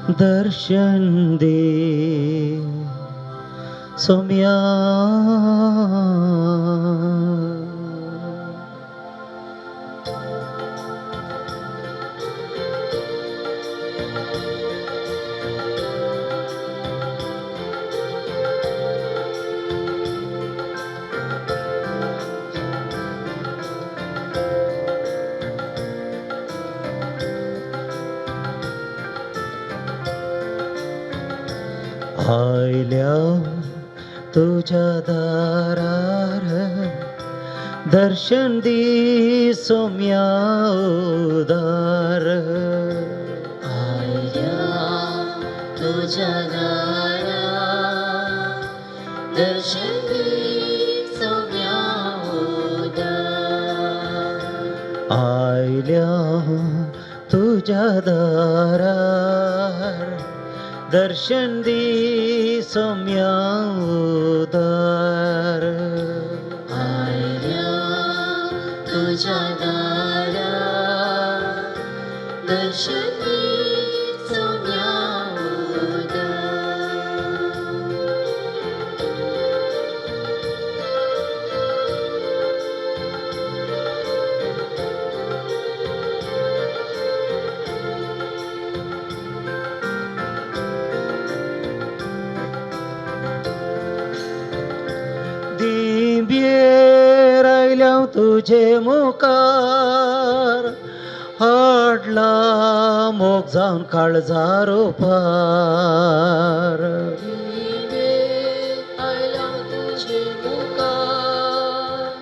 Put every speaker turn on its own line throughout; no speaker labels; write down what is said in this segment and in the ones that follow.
दर्शन दी सोम्या। आयल्या तुज्या दारार दर्शन दी सोम्या उदार।
आयल्या तुज्या दारा दर्शन दी सोम्या उदार।
आयल्या तुज्या दारार दर्शन दी सोम्या उदार।
आयल्या तुज्या दारा दर्शन दी सोम्या उदार।
दिंब्येर आयल्या तुजे मुखार हाडला मोग जावन काळजार पार।
दिवे आयल्या तुजे मुखार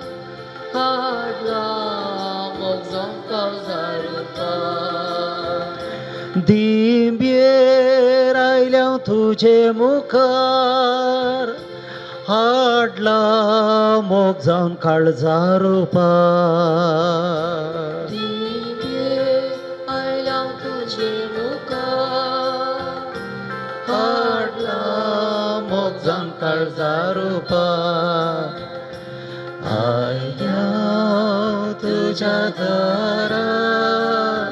हाडला मोग जावन काळजार पार।
दिंब्येर आयल्या तुजे मुखार हाडला मोग जावन काळजार पार।
दिवे आयल्या तुजे मुखार
हाडला मोग जावन काळजार पार। आयल्या तुज्या दारार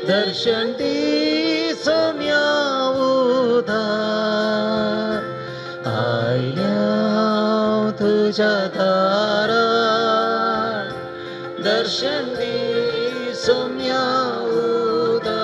दर्शन दी सोम्या उदार। आयल्या तुज्या दारार दर्शन दी सोम्या उदार।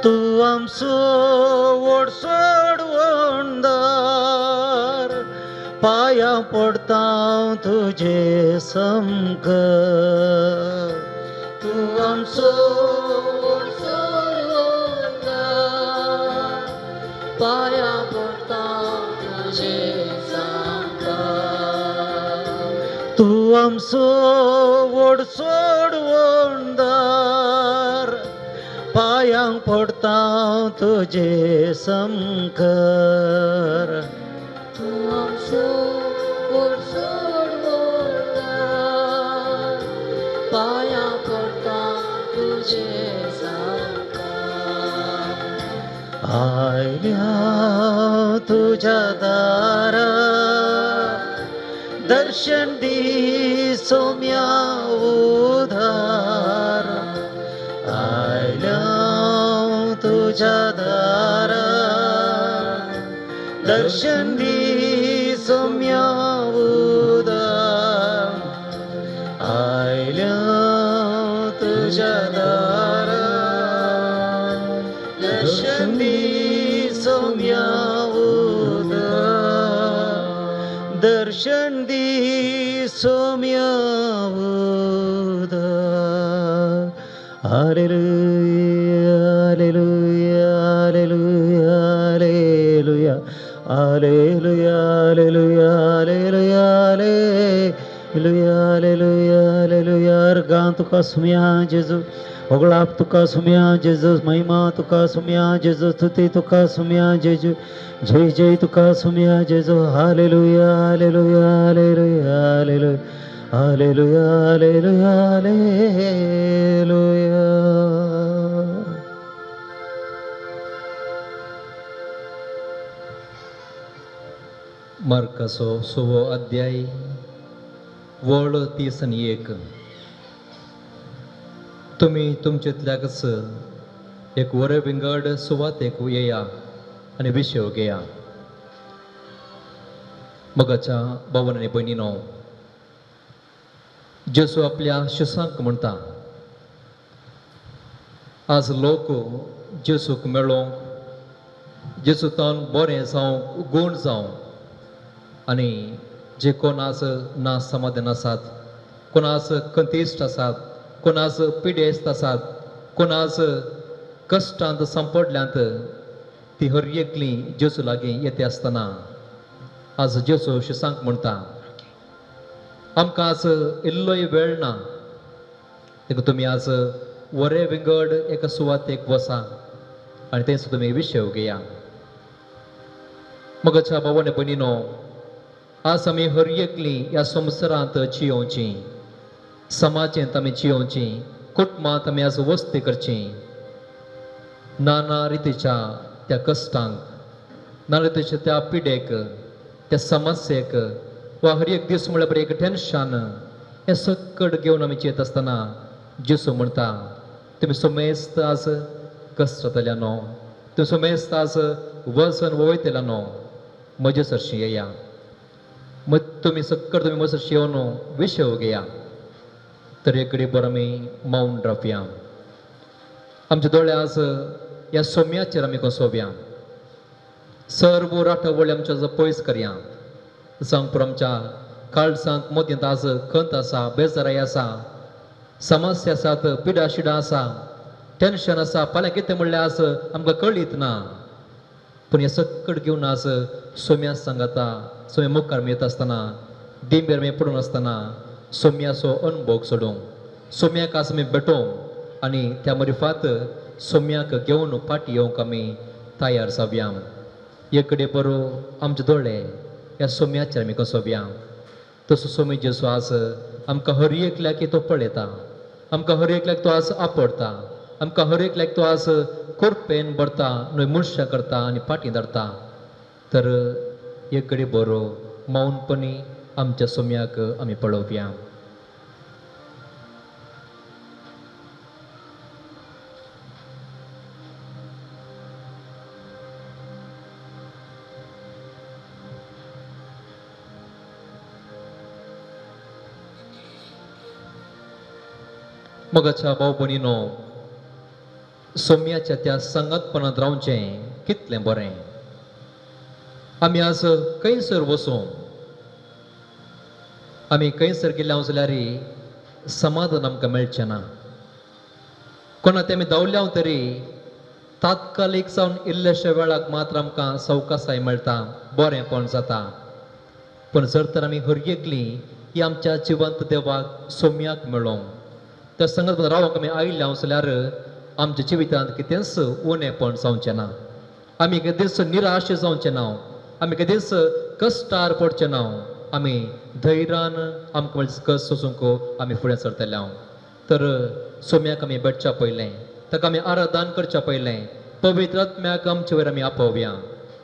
तूं आमचो व्हड सोडवणदार पांयां पडटा तुजे सामकार। तूं आमचो
व्हड सोडवणदार पांयां पडटा तुजे सामकार।
तूं आमचो व्हड सोडवणदार पांयां पडटा तुजे सामकार।
तूं आमचो व्हड सोडवणदार पांयां पडटा तुजे सामकार।
आयल्या तुज्या दारार दर्शन दी सोम्या उदार। आयल्या तुज्या दारार दर्शन दी सोम्या उदार। आयल्या तुज्या दारार दर्शन दी सोम्या उदार। दर्शन दी सोम्या उदार। Hallelujah, hallelujah, hallelujah, hallelujah, hallelujah, hallelujah, hallelujah, hallelujah, hallelujah, hallelujah. अर्गां तुका सुम्या जेजू, होगळाप तुका सुम्या जेजू, महिमा तुका सुम्या जेजू, स्तुती तुका सुम्या जेजू, जय जय तुका सुम्या जेजू। Hallelujah, hallelujah, hallelujah, hallelujah, Hallelujah hallelujah hallelujah.
मार्काचो सवो अध्याय वळ 31. तुमी तुमचेंतल्याकच एक वरे विंगड सुवातेक येया आनी विशय घेया. मोगाच्या भावान आनी भयणीनो, जेजू आपल्या शिसांक म्हणटा, आज लोक जेजूक मेळोंक, जेजू तावन बरें जावं, गूण जावं, आनी जे कोण आज ना समाधान आसात, कोण आज कंतिश्ट आसात, कोण आज पिडेस्त आसात, कोण आज कश्टांत सांपडल्यांत, ती हर एकली जेजू लागीं येते आसतना आज जेजू शिसांक म्हणटा, आमकां आज इल्लोय वेळ ना, देखून तुमी आज वरे विंगड एका सुवातेक वसा आनी थंयसर तुमी विशय घेया. मोगाच्या भावान भयणीनो, आज आमी हर एकली ह्या संवसारांत जियोवची, समाजेंत आमी जियोवची, कुटुंबांत आमी आज वस्ती करची. नाना रितीच्या त्या कश्टांक, नाना रितीच्या त्या पिडेक, त्या समस्येक, वा हर एक दीस म्हळ्यार एक टेन्शन हें सकट घेवन आमी जियेत आसतना जेजू म्हणटा, तुमी समेस्त आज कश्ट जातल्या न्हू, तुमी समेस्त आज वजन वयतल्या न्हू, म्हजे सरशीं येया, तुमी सक्कर तुमी म्हजे सरशीं येवन विशय घेया. तर एक कडे बरो आमी मौन रावया, आमचे दोळे आज ह्या सोम्याचेर आमी कसोवया, सर्व राठवळी आमच्या पयस करया. जावंक पुरो आमच्या काळजांत मदींत आज खंत आसा, बेजाराय आसा, समस्या आसात, पिडा शिडा आसा, टेन्शन आसा, फाल्यां कितें म्हणल्यार आज आमकां कळीत ना. पूण हें सकट घेवन आज सोम्या सांगाता, सोम्या मुखार आमी येता आसतना, दिंबेर आमी पडून आसतना सोम्याचो अनभोग सोडूंक, सोम्याक आज आमी भेटोवंक आनी त्या मरिफात सोम्याक घेवन फाटीं येवंक आमी तयार जावया. एक कडेन बरो आमचे दोळे ह्या सोम्याचेर आमी कसोवया. तसो सोमी जेजू आज आमकां हर एकल्याक तो पळयता, आमकां हर एकल्याक तो आज आपडता, आमकां हर एकल्याक तो आज कोरपेन भरता, न्हय मनशां करता आनी फाटीं धरता. तर एक कडेन बरो मौनपणी आमच्या सोम्याक आमी पळोवया. मोगाच्या भाव भयणीनो, सोम्याच्या त्या सांगातपणांत रावचें कितलें बरें. आमी आज खंयसर वचूं, आमी खंयसर गेल्या जाल्यार समाधान आमकां मेळचें ना. कोणा ते आमी धांवल्या तरी तात्कालीक जावन इल्लेशे वेळाक मात्र आमकां सवकासाय मेळटा, बरेंपण जाता. पूण जर तर आमी हर एकली ही आमच्या जिवंत देवाक सोम्याक मेळोवंक, त्या संगत रावंक आमी आयिल्ले जाल्यार आमच्या जिवितांत कितेंच उणेपण जावचें ना, आमी केदीच निराश जावचें ना, आमी केदीच कश्टार पडचें ना, आमी धैर्यान आमकां कश्ट सोसूंक आमी फुडें सरतले. तर सोम्याक आमी भेटच्या पयलें, ताका आमी आराधन करच्या पयलें, पवित्र आत्म्याक आमचे वयर आमी आपोवया.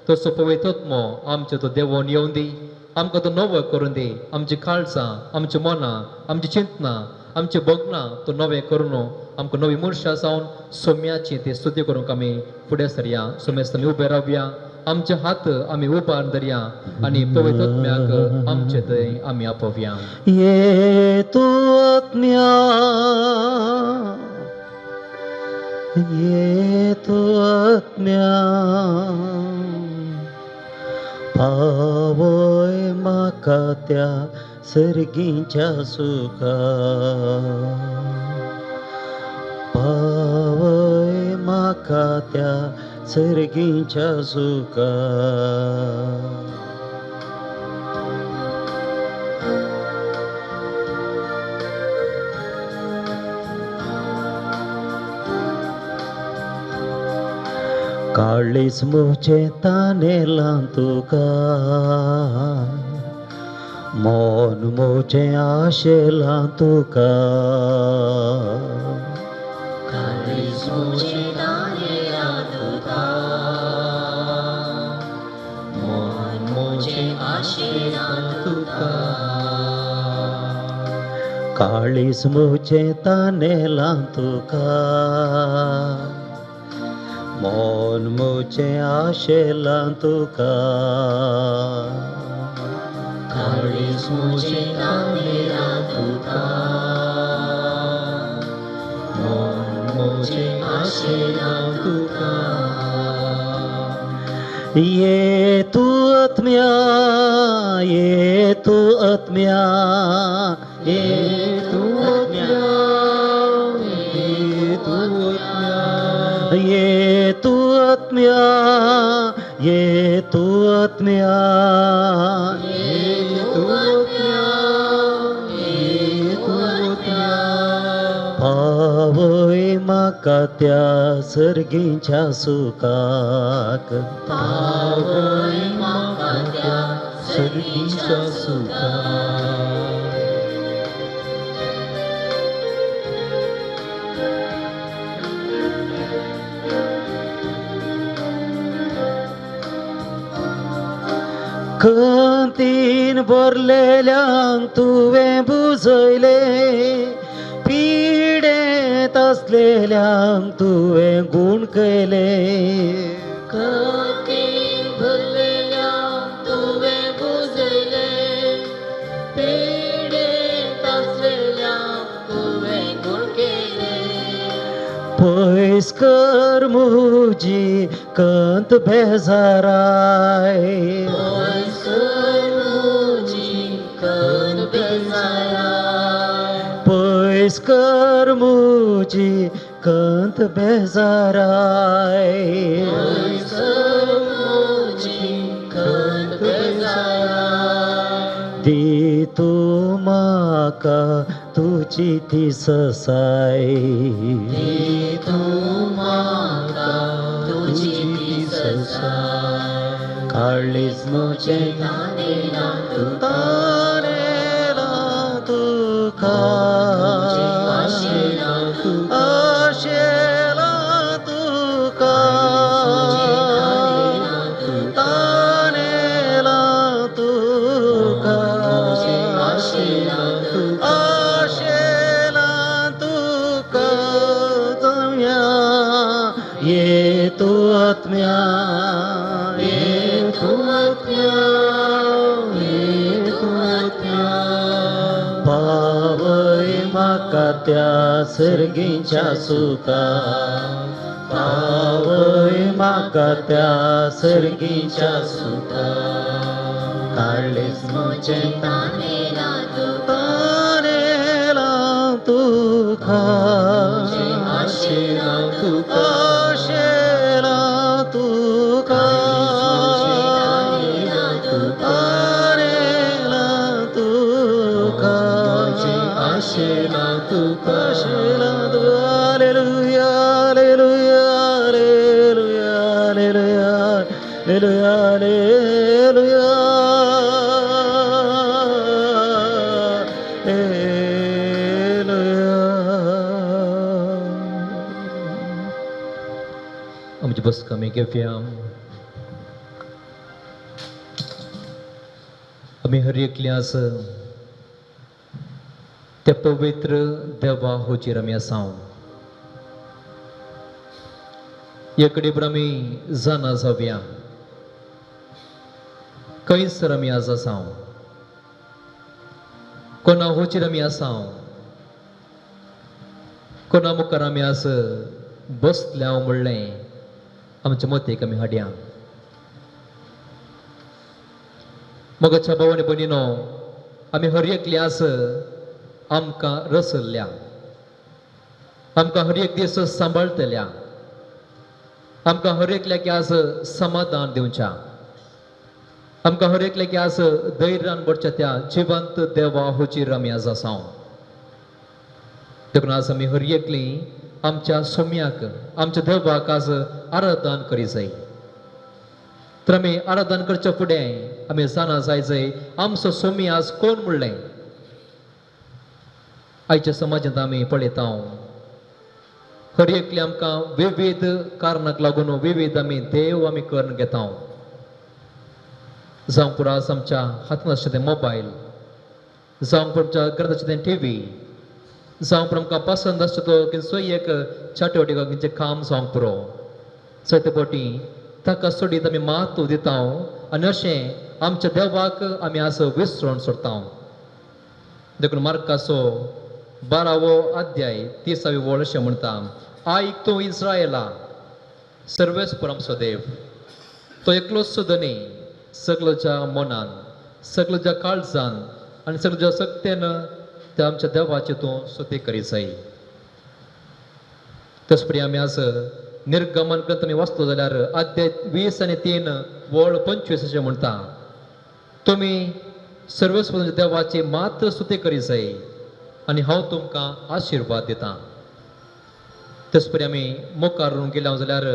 तसो पवित्र आत्मो आमचे तो देवोन येवन दी, आमकां तो नवो करून दी, आमची काळजां, आमची मनां, आमची चिंतनां, आमची भोगणां तो नवें करून आमकां नवी मनशां जावन सोम्याची ती स्तुती करूंक आमी फुडें सरया. सोमेस्त आमी उबे रावया, आमचे हात आमी उबार धरया आनी पवित्र आत्म्याक आमचे थंय आमी आपोवया.
ये तू आत्म्या, ये तू आत्म्या, पावय म्हाका त्या सर्गीच्या सुखा, पावय म्हाका त्या सर्गीच्या सुखा. काळीज म्हजें तानेलां तुका, मन म्हजें आशेलां तुका,
काळीज म्हजें तानेलां तुका, मन म्हजें आशेलां तुका,
काळीज म्हजें तानेलां तुका, मन म्हजें आशेलां तुका,
काळीज म्हजें तानेलां तुका, मन म्हजें आशेलां तुका.
ये तूं आत्म्या, ये तूं आत्म्या, ये तूं आत्म्या,
ये तूं आत्म्या,
ये तूं आत्म्या, ये तूं आत्म्या,
ये तूं आत्म्या, ये तूं आत्म्या,
पावय म्हाका त्या सर्गीच्या सुखाक,
पावय म्हाका त्या
सर्गीच्या सुखाक.
खंतीन भरलेल्यांक तुवें बुजयलें, पिडेंत आसलेल्यांक तुवें गूण केलें.
खंतीन भरलेल्यांक तुवें बुजयलें, पिडेंत आसलेल्यांक तुवें गूण केलें.
पयस कर म्हजी कंत बेजाराय,
पयस कर म्हजी कंत बेजाराय,
पयस कर म्हजी कंत बेजाराय,
पयस कर म्हजी कंत बेजाराय.
दी तूं म्हाका तुजी ती ससाय,
दी तूं म्हाका तुजी ती ससाय,
काळीज म्हजें
तानेलां तुका,
तानेलां तुका,
आशेलां तुका,
आशेलां तुका, तानेलां तुका,
आशेलां तुका,
आशेलां तुका आत्म्या, ये तूं आत्म्या,
ये तूं आत्म्या, ये तूं आत्म्या,
पावय म्हाका त्या सर्गीच्या सुखा, पावय म्हाका त्या सर्गीच्या सुखा, काळीज म्हजें
तानेलां तुका,
तानेलां तुका,
आशेलां तुका,
आशेलां तुका, तानेलां तुका,
आशेलां तुका,
आशेलां तुका. Hallelujah, hallelujah, hallelujah, hallelujah, hallelujah, hallelujah, hallelujah.
आमची बसका आमी घेवया. आमी हर एकली आस त्या पवित्र देवा होचेर आमी आसा. हे कडेन आमी जाणा जावया खंयसर आमी आज आसा, कोणा होचेर आमी आसा, कोणा मुखार आमी आज बसल्या म्हणलें आमच्या मतेक आमी हाडया. मोगाच्या भाव आनी भयणीनो, आमी हर एकली आज आमकां रसल्ल्या, आमकां हर एक दीस सांबाळटल्या, आमकां हर एकल्याक आज समाधान दिवच्या, आमकां हर एकल्याक आज धैर्यान भरच्या त्या जिवंत देवा होचेर आमी आज आसा. देखून आज आमी हर एकली आमच्या सोम्याक, आमच्या देवाक आज आराधन करी जाय. तर आमी आराधन करच्या फुडें आमी जाणा जाय जाय आमचो सोमी आज कोण म्हणलें. आयच्या समाजांत आमी पळयता हर एकले आमकां विविध कारणाक लागून विविध आमी देव आमी करून घेता. जावं पुरो आज आमच्या हातांत आसचें तें मोबायल, जावं पुरो आमच्या घरांत आसचें तें टिवी, जावं पुरो आमकां पसंत आसचो तो खंयचोय एक चाटवटी खंयचें काम जावंक पुरो, जायते फावटी ताका सोडीत आमी म्हत्व दिता आनी अशें आमच्या देवाक आमी आज विसरून सोडता. देखून मार्काचो 12वो अध्याय 30वी वळ अशें म्हणटा, आयक तूं इस्रायला, सर्वेस्पर आमचो देव तो एकलोच धनी, सगळ्याच्या मनान, सगळ्याच्या काळजान आनी सगळ्याच्या शक्तेन त्या आमच्या देवाची तूं स्तुती करी जाय. तशें आमी आज निर्गमन ग्रंथ आमी वाचतो जाल्यार अध्याय 20 आनी 3 वळ 25 अशें म्हणटा, तुमी सर्वेस्पर देवाची मात्र स्तुती करी जाय आनी हांव तुमकां आशिर्वाद दिता. तशें आमी मुखार गेल्या जाल्यार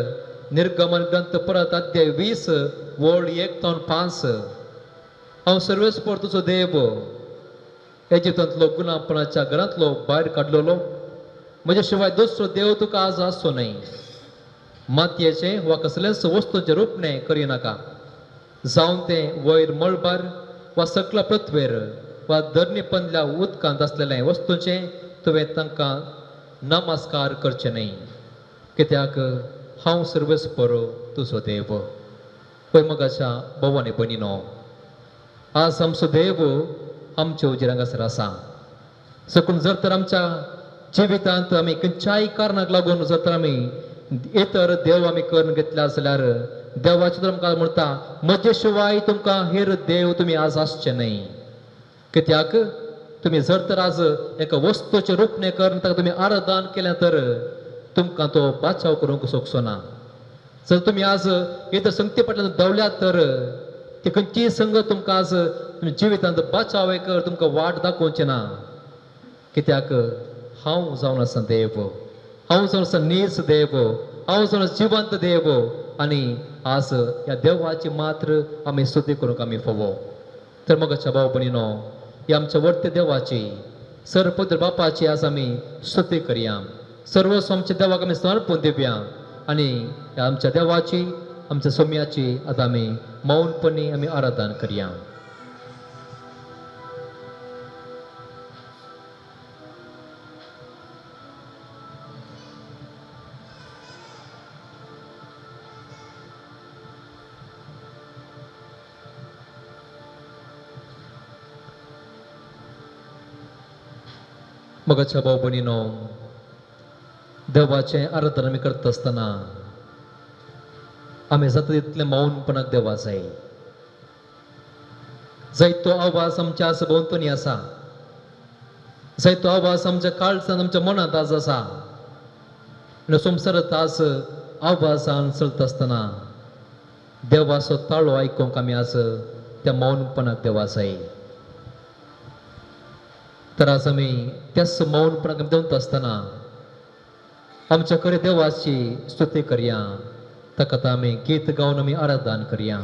निर्गमन ग्रंथ परत अध्याय 20 वळ 1 ते 5, हांव सर्वेस्पर तुजो देव, एजिप्तांतलो गुलामपणाच्या घरांतलो भायर काडलेलो, म्हज्या शिवाय दुसरो देव तुका आज आसचो न्हय. मातयेचें वा कसलेंच वस्तूचें रूपणें करिनाका, जावन तें वयर मळबार वा सकला पृथ्वेर वा धरणी पंदल्या उदकांत आसलेलें वस्तूचें तुवें तांकां नमस्कार करचें न्हय, कित्याक हांव सर्वेस्पर तुजो देव. पळय मगाच्या भोवानी भयणीनो, आज आमचो देव आमच्या उजेर हांगासर आसा. सकून जर तर आमच्या जिवितांत आमी खंयच्याय कारणाक लागून जर तर आमी इतर देव आमी करून घेतल्या जाल्यार देवाचें तर आमकां म्हणटा, म्हजे शिवाय तुमकां हेर देव तुमी आज आसचे न्हय, कित्याक तुमी जर तर आज एका वस्तूचें रूपणें करून ताका तुमी आराधन केलें तर तुमकां तो बाचाव करूंक शकचो ना. जर तुमी आज इतर संगती फाटल्यान धांवल्यात तर ती खंयचीय संगत तुमकां आज तुमच्या जिवितांत बाचाव कर तुमकां वाट दाखोवची ना, कित्याक हांव जावन आसा देव, हांव जावन आसा नीज देव, हांव जावन जिवंत देव आनी आज ह्या देवाची मात्र आमी स्तुती करूंक आमी फावो. तर मगाच्या भाव भयणीनो, ह्या आमच्या वर्ते देवाची सर्वपत्र बापाची आज आमी स्तुती करया, सर्वस्व आमच्या देवाक आमी समर्पण दिवया आनी ह्या आमच्या देवाची आमच्या सोम्याची आतां आमी मौनपणी आमी आराधन करया. मगाच्या भाव भयणीनो, देवाचें आराधन आमी करता आसतना आमी जाता तितलें मौनपणाक देवा जाय. जायतो आवाज आमच्या आज भोंवतणी आसा, जायतो आवाज आमच्या काळजान आमच्या मनांत आज आसा आनी संवसारांत आज आवाजान चलता आसतना देवाचो ताळो आयकूंक आमी आज त्या मौनपणाक देवा जाय. तर आज आमी त्याच मौनपणाक आमी देंवता आसतना आमच्या खरे देवाची स्तुती करया, ताका आतां आमी गीत गावन आमी आराधन करया.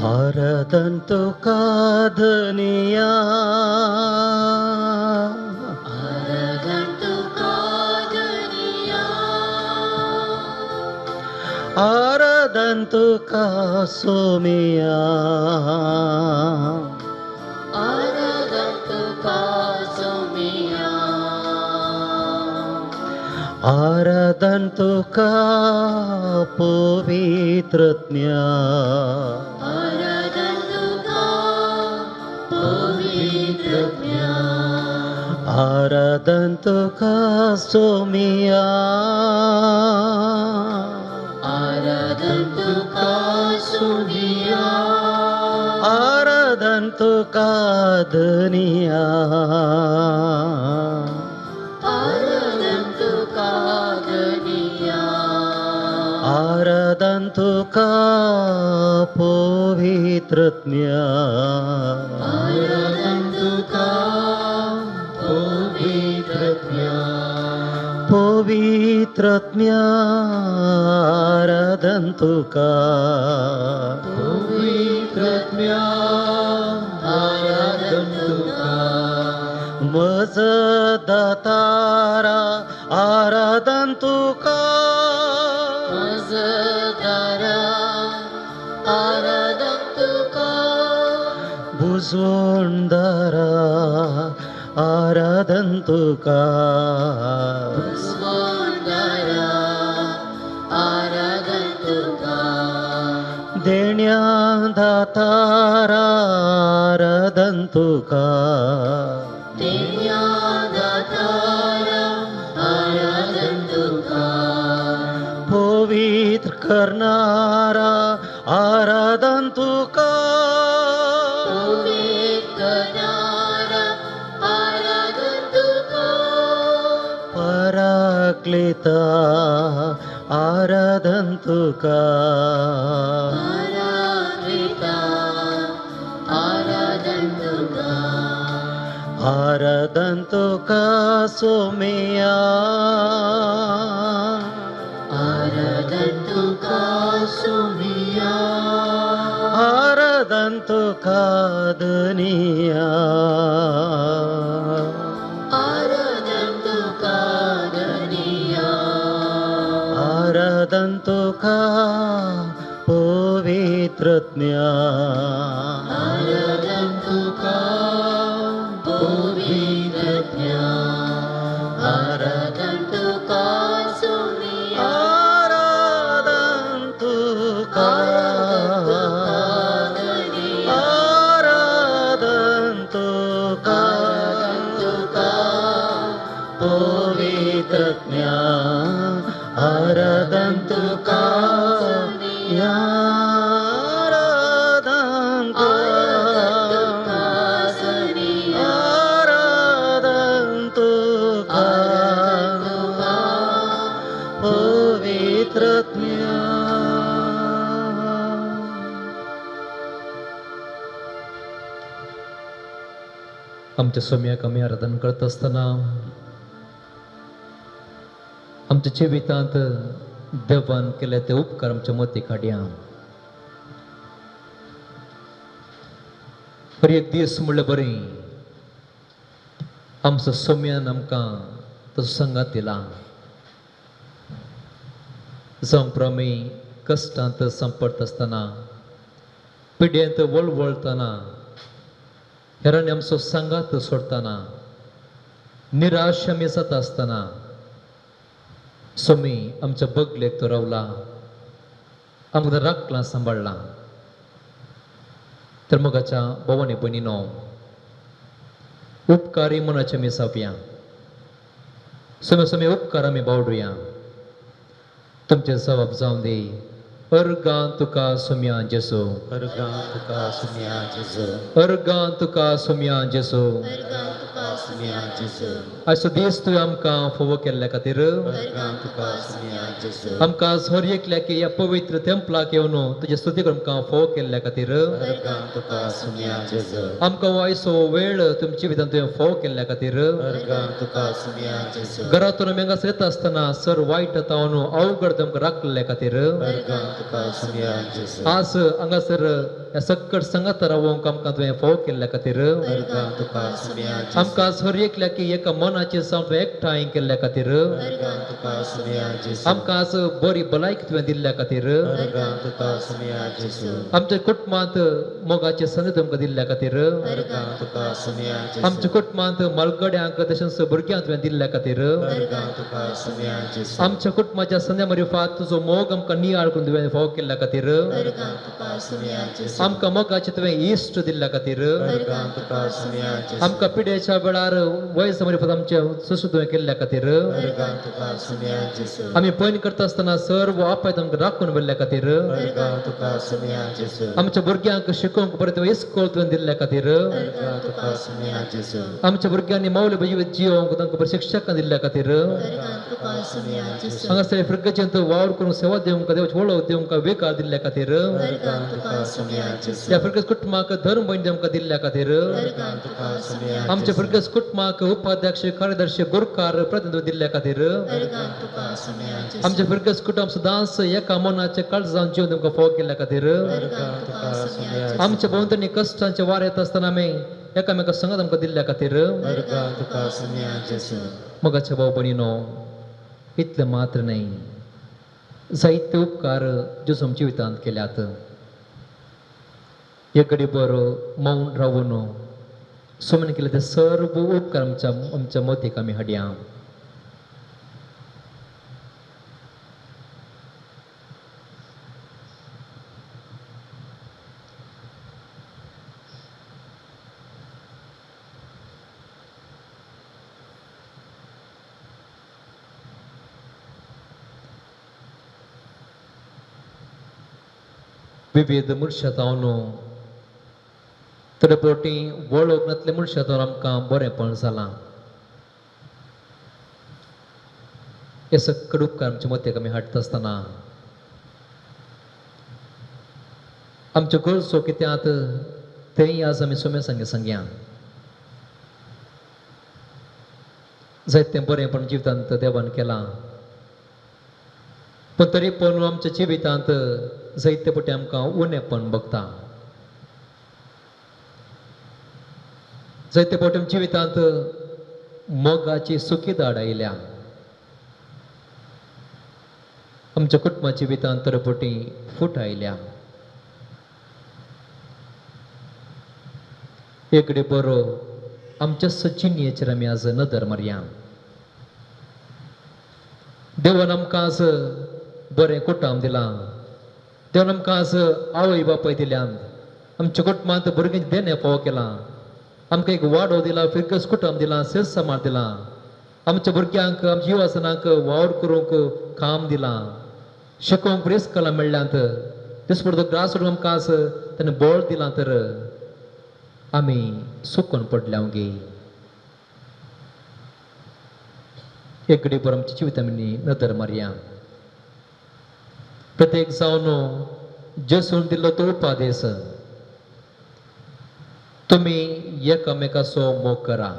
आराधन तुका धनिया,
आराधन तुका धनिया,
आराधन तुका सोमिया,
आराधन तुका सोमिया,
आराधन तुका पवित्रज्ञा,
आराधन तुका पवित्रज्ञा,
आराधन तुका सोमिया,
आराधन तुका सोमिया,
आराधन तुका धनिया,
आराधन तुका धनिया।
आराधन तुका पवित्रज्ञा
आराधन तुका पवित्रज्ञा
पवित्रज्ञा आराधन तुका
पवित्रज्ञा आराधन तुका
मज दातारा आराधन तुका
मजदारा आराधन तुका
बुजवणदारा आराधन तुका
बुजवणदारा आराधन तुका
देण्या दातारा आराधन तुका
देण्या दातारा आराधन तुका
पवित्र करणारा आराधन तुका
पवित्र करणारा आराधन तुका
पराक्लिता आराधन तुका
पराक्लिता आराधन तुका
आराधन तुका सोमिया
आराधन तुका सोमिया
आराधन तुका दुनिया
आराधन तुका धनिया
आराधन तुका पवित्रज्ञा
आराधन तुका पवित्रज्ञा आराधन तुका सोमिया
आराधन तुका
धनिया
आराधन तुका
तुका
पवित्रज्ञा आराधन तुका आराधन
तुका सोमिया
आराधन तुका
तुका
पवित्रज्ञा.
आमच्या सोम्याक आमी आराधन करता आसतना आमच्या जिवितांत देवान केले ते उपकार आमच्या मती काडया. हर एक दीस म्हणल्यार बरें आमचो सोम्यान आमकां तो संगात दिला. जावं आमी कश्टांत सांपडटा आसतना पिड्यांत वळवळटना हेरांनी आमचो सांगात सोडटना निराश आमी जाता आसतना सोमी आमच्या बगलेक तो रावला, आमकां राखला सांबाळ्ळा. तर मोगाच्या भोवानी भयणीनो उपकारी मनाचे आमी जावया. सोमे सोमे उपकार आमी बावडुया. तुमचे जबाब जावन दी. अर्गां तुका सोम्या जेसू,
अर्गां तुका सोम्या जेजू,
अर्गां तुका सोम्या जेसू.
अर्गां तुका
सोम्या जेजू,
आयचो दीस तुवें आमकां फोवो केल्ल्या खातीर,
अर्गां तुका सोम्या जेजू,
आमकां हर एकल्याक ह्या पवित्र तेंपलाक येवन तुजे स्तुती आमकां फोव केल्ल्या खातीर,
अर्गां तुका सोम्या जेजू,
आमकां आयचो वेळ तुमच्या जिवितांत तुवें फोव केल्ल्या खातीर,
अर्गां तुका सोम्या जेजू,
घरातून आमी हांगासर येता आसतना सर वायट तावन अवघड तुमकां राखल्ल्या खातीर,
अर्गां तुका सोम्या जेजू,
आज हांगासर ह्या सक्कड संगात रावोंक आमकां तुवें फोव केल्ल्या खातीर,
अर्गां तुका सोम्या जेजू,
आमकां हर एकल्याक एका मनाचे जावन तुवें एकठांय केल्ल्या खातीर,
अर्गां तुका सोम्या जेजू,
आमकां आज बरी भलायकी तुवें दिल्ल्या खातीर,
अर्गां तुका सोम्या जेजू,
आमच्या कुटुंबांत मोगाचे संद तुमकां दिल्ल्या खातीर,
अर्गां तुका सोम्या जेजू,
आमच्या कुटुंबांत मालगड्यांक तशेंच भुरग्यांक तुवें दिल्ल्या खातीर,
अर्गां तुका सोम्या जेजू,
आमच्या कुटुंबाच्या संद्या मारिफात तुजो मोग आमकां नियाळ करून तुवें फोव केल्ल्या खातीर,
अर्गां तुका सोम्या जेजू,
आमकां मोगाचे तुवें इश्ट दिल्ल्या खातीर,
अर्गां तुका सोम्या जेजू,
आमकां पिडेच्या वेळार वेळार वयस मरे आमच्या सुसू तुवें केल्ल्या खातीर, आमी पयन करता आसतना सर्व आपायत आमकां राखून व्हेल्ल्या खातीर, आमच्या भुरग्यांक शिकोवंक बरें तुवें इस्कोल तुवें दिल्ल्या खातीर, आमच्या भुरग्यांनी मावले जिवीत जियोवंक तांकां बरें शिक्षकां दिल्ल्या खातीर, हांगासर फिरगचेंत वावर करून सेवा दिवंक देवाची वळख दिवंक वेकार दिल्ल्या खातीर, ह्या फिरगज कुटुंबाक धर्म भयण आमकां दिल्ल्या खातीर, आमच्या फिरगज कुटुंबाक उपाध्यक्ष कार्यदर्शी गुरकार प्रतिनिधी दिल्ल्या खातीर, आमच्या फिरगज कुटुंब सदांच एका मनाचे काळजान जीवन तुमकां फोव केल्ल्या खातीर, आमच्या भोंवतणी कश्टांचे वार येत आसतना आमी एकामेका संगत आमकां दिल्ल्या खातीर. मोगाच्या भाव भयणीनो, इतलें मात्र न्हय, जायते उपकार जेजून जिवितांत केल्यात. एक घडी बरो मौन रावून सोमन केले ते सर्व उपकार आमच्या आमच्या मतीक आमी हाडया. विविध मनशां जावन थोडे फावटी वळख नातले मनशां जावन आमकां बरेंपण जालां. हे सगळे उपकार आमच्या मतीक आमी हाडटा आसतना आमच्यो गरजो कितें आत तेंय आज आमी सोम्या सांगे सांगया. जायतें बरेंपण जिवितांत देवान केलां, पूण तरी पण आमच्या जिवितांत जायते फावटी आमकां उणेपण भोगता. जायते फावटी आमच्या जिवितांत मोगाची सुकी दाड आयल्या. आमच्या कुटुंबा जिवितांत तर फावटी फूट आयल्या. एकडे बरो आमच्या सचिनीचेर आमी आज नदर मारया. देवान आमकां आज बरें कुटुंब दिलां, देवान आमकां आज आवय बापाय दिल्यान, आमच्या कुटुंबांत भुरग्यांचें देणें फावो केलां, आमकां एक वाडो दिला, फिरकस कुटुंब दिलां, सेस सांबाळ दिलां, आमच्या भुरग्यांक आमच्या युवासनाक वावर करूंक काम दिलां, शिकोवंक प्रेस कला मेळ्ळ्यांत, दिसपडतो ग्रास आमकां आज ताणें बळ दिलां, तर आमी सुकून पडल्या गे. एक घडी भर आमच्या जिवितांनी नदर मारया. प्रत्येक जावन जेसून दिल्लो तो उपादेश, तुमी एकामेकाचो मोग करा,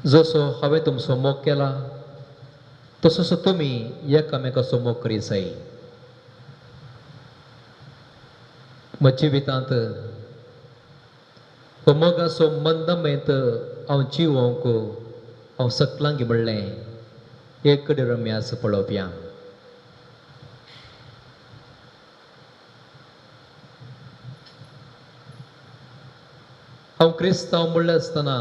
जसो हांवें तुमचो मोग केला तसोसो तुमी एकामेकाचो मोग करी जाय. म्हज्या जिवितांत हो मोगाचो मंदमेंत हांव जिवोवंक हांव सकलांगी म्हणलें एक कडेन आमी आज पळोवया. हांव क्रिस्तांव म्हणलें आसतना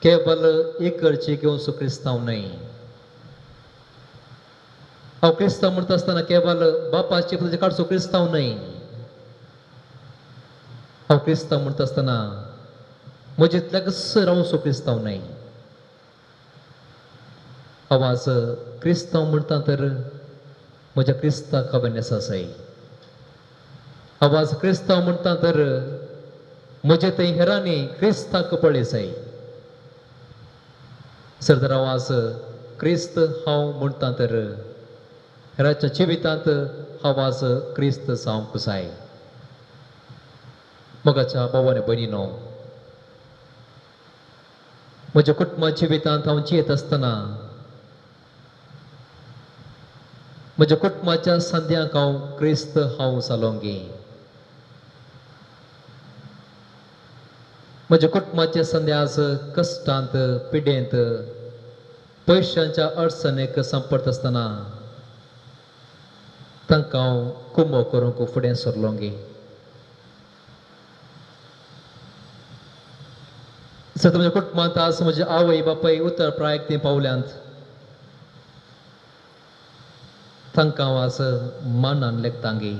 केवल इकडची घेवचो क्रिस्तांव न्हय. हांव क्रिस्तांव म्हणटा आसतना केवल बापाची पुताची काडचो क्रिस्तांव न्हय. हांव क्रिस्तांव म्हणटा आसतना म्हजेंतल्याकच रावचो क्रिस्तांव न्हय. हांव आज क्रिस्तांव म्हणटा तर म्हज्या क्रिस्ताक हांवें आसा. हांव आज क्रिस्तांव म्हणटा तर म्हजे थंय हेरांनी क्रिस्ताक पळय जाय. सर तर हांव आज क्रिस्त हांव म्हणटा तर हेराच्या जिवितांत हांव आज क्रिस्त जावंक जाय. मोगाच्या भावाने भयणीनो, म्हज्या कुटुंबा जिवितांत हांव जियेत आसतना म्हज्या कुटुंबाच्या संद्यांक हांव क्रिस्त हांव जालोंगी. म्हज्या कुटुंबाच्या संद्या आज कश्टांत पिडेंत पयशांच्या अडचणेक सांपडत आसतना तांकां हांव कुमो करूंक फुडें सरलोंगी. सर म्हज्या कुटुंबांत आज म्हजे आवय बापाय उतर प्रायक तीं पावल्यांत, तांकां हांव आज मानान लेखतांगी.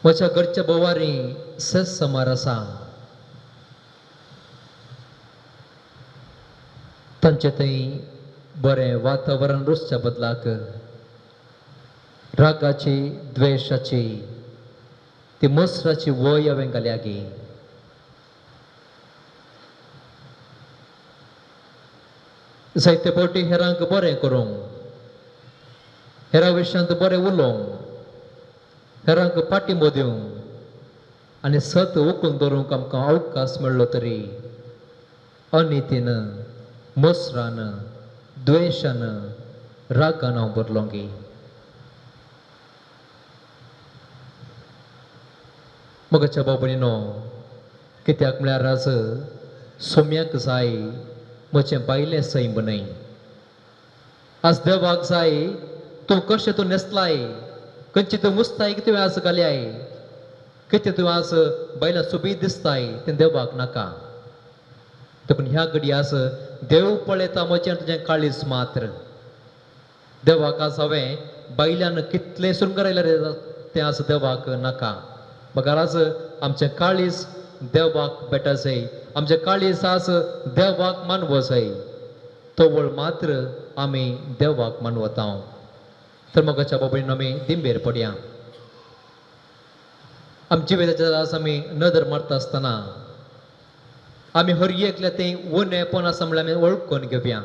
म्हज्या घरच्या बोवारी सेस समार आसा, तांचे थंय बरें वातावरण रुसच्या बदलाक रागाची, द्वेशाची, ती मसराची वय हांवें घाल्या गी. जायते फावटी हेरांक बरें करूंक, हेरां विशयांत बरें उलोवंक, हेरांक पाठिंबो दिवंक आनी सत उखलून दवरूंक आमकां अवकाश मेळ्ळो तरी अनितीन, मसरान, द्वेशान, रागान हांव भरलो गी. मोगाच्या भाव भयणीनो, कित्याक म्हळ्यार आज सोम्याक जाय म्हजें बायलें सैम न्हय. आज देवाक जाय तूं कशें तूं न्हेसलाय, खंयची तूं मुस्ताय तुवें आज घाल्याय, कितें तूं आज बायलां सोबीत दिसताय तें देवाक नाका. देखून ह्या घडी आज देव पळयता म्हजें तुजें काळीज मात्र. देवाक आज हांवें बायल्यान कितलें शृंगारयल्यार तें आज देवाक नाका. बगर आज आमचें काळीज देवाक भेटा जाय, आमचें काळीज आज देवाक मानवो जाय, तवळ मात्र आमी देवाक मानवता. तर मोगाच्या बाबतीन आमी दिंबेर पडया. आमच्या जिविताचेर आज आमी नदर मारता आसतना आमी हर एकल्या तें उणेपण आसा म्हणल्यार आमी वळखून घेवया.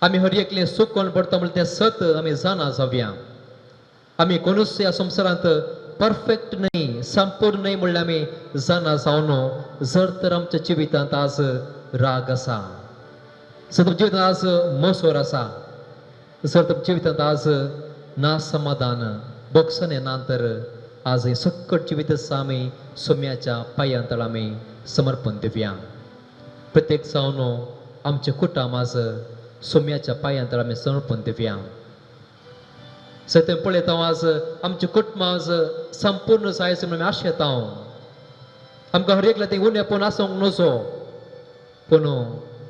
आमी हर एकलें सुकोवन पडटा म्हणल्यार तें सत आमी जाणा जावया. आमी कोणूच ह्या संवसारांत परफेक्ट न्हय, संपूर्ण न्हय म्हणल्यार आमी जाणा जावन जर तर आमच्या जिवितांत आज राग आसा, जर तुमच्या जिवितांत आज मसोर आसा, जर तुमच्या जिवितांत आज ना समाधान बोगसणे ना तर आज हें सकट जिवीत आसा आमी सोम्याच्या पांयां तळ आमी समर्पण दिवया. प्रत्येक जावन आमचें कुटुंब आज सोम्याच्या पांयां तळ आमी समर्पण दिवया. सत्य पळयता आज आमचें कुटुंब आज संपूर्ण जाय म्हणून आमी आशेता. आमकां हर एकल्या तें उणेपण आसूंक नजो, पूण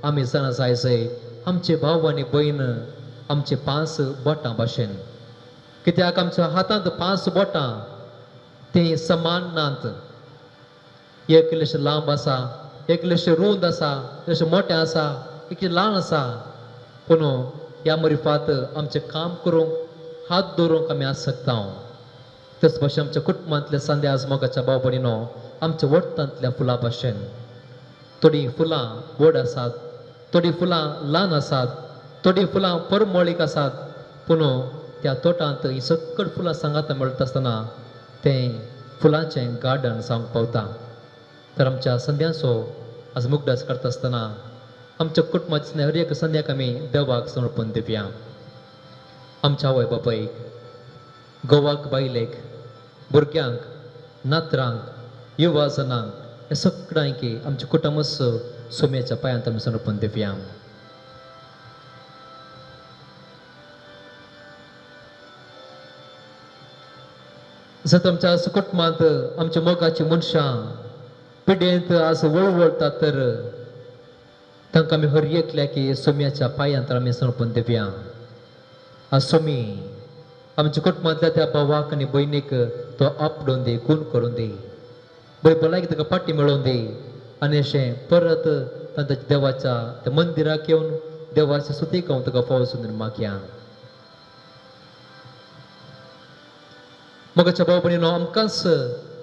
आमी जाणा जाय जाय आमचे भाव आनी भयण आमचे 5 बोटां भाशेन. कित्याक आमच्या हातांत 5 बोटां तीं समान नात. एक इल्लेशें लांब आसा, एक इल्लेशें रूंद आसा, इल्लेशें मोटें आसा, एक ल्हान आसा. पूण ह्या मरिफात आमचें काम करूंक, हात दवरूंक आमी आज शकता. तेच भाशेन आमच्या कुटुंबांतल्या सांद्या आज मोगाच्या भाव भयणीनो आमच्या वट्टांतल्या फुलां भाशेन. थोडीं फुलां व्हड आसात, थोडीं फुलां ल्हान आसात, थोडीं फुलां परमळीक आसात, पूण त्या तोटांत हीं सकट फुलां सांगाता मेळटा आसतना तें फुलांचें गार्डन जावंक पावता. तर आमच्या संद्यांचो आज मुगडास करता आसतना आमच्या कुटुंबाच्या हर एक संद्याक आमी देवाक समर्पण दिवया. आमच्या आवय बापायक, घोवाक, बायलेक, भुरग्यांक, नातरांक, युवा जनांक, हे सगळ्यांक आमच्या कुटुंबच सोम्याच्या पांयांत आमी समर्पण दिवया. जर आमच्या कुटुंबांत आमच्या मोगाची मनशां पिडेंत आज वळवळतात तर तांकां आमी हर एकल्या की सोम्याच्या पांयांत आमी समर्पण दिवया. आज सोमी आमच्या कुटुंबांतल्या त्या भावाक आनी भयणीक तो आपडोवन दी, गुण करून दी, बरी भलायकी ताका फाटी मेळोवन दी आनी अशें परत तांच्या देवाच्या त्या मंदिराक येवन देवाच्या सुतीक हांव ताका फावो सुंदर मागया. मोगाच्या भाव भयणीनो, आमकांच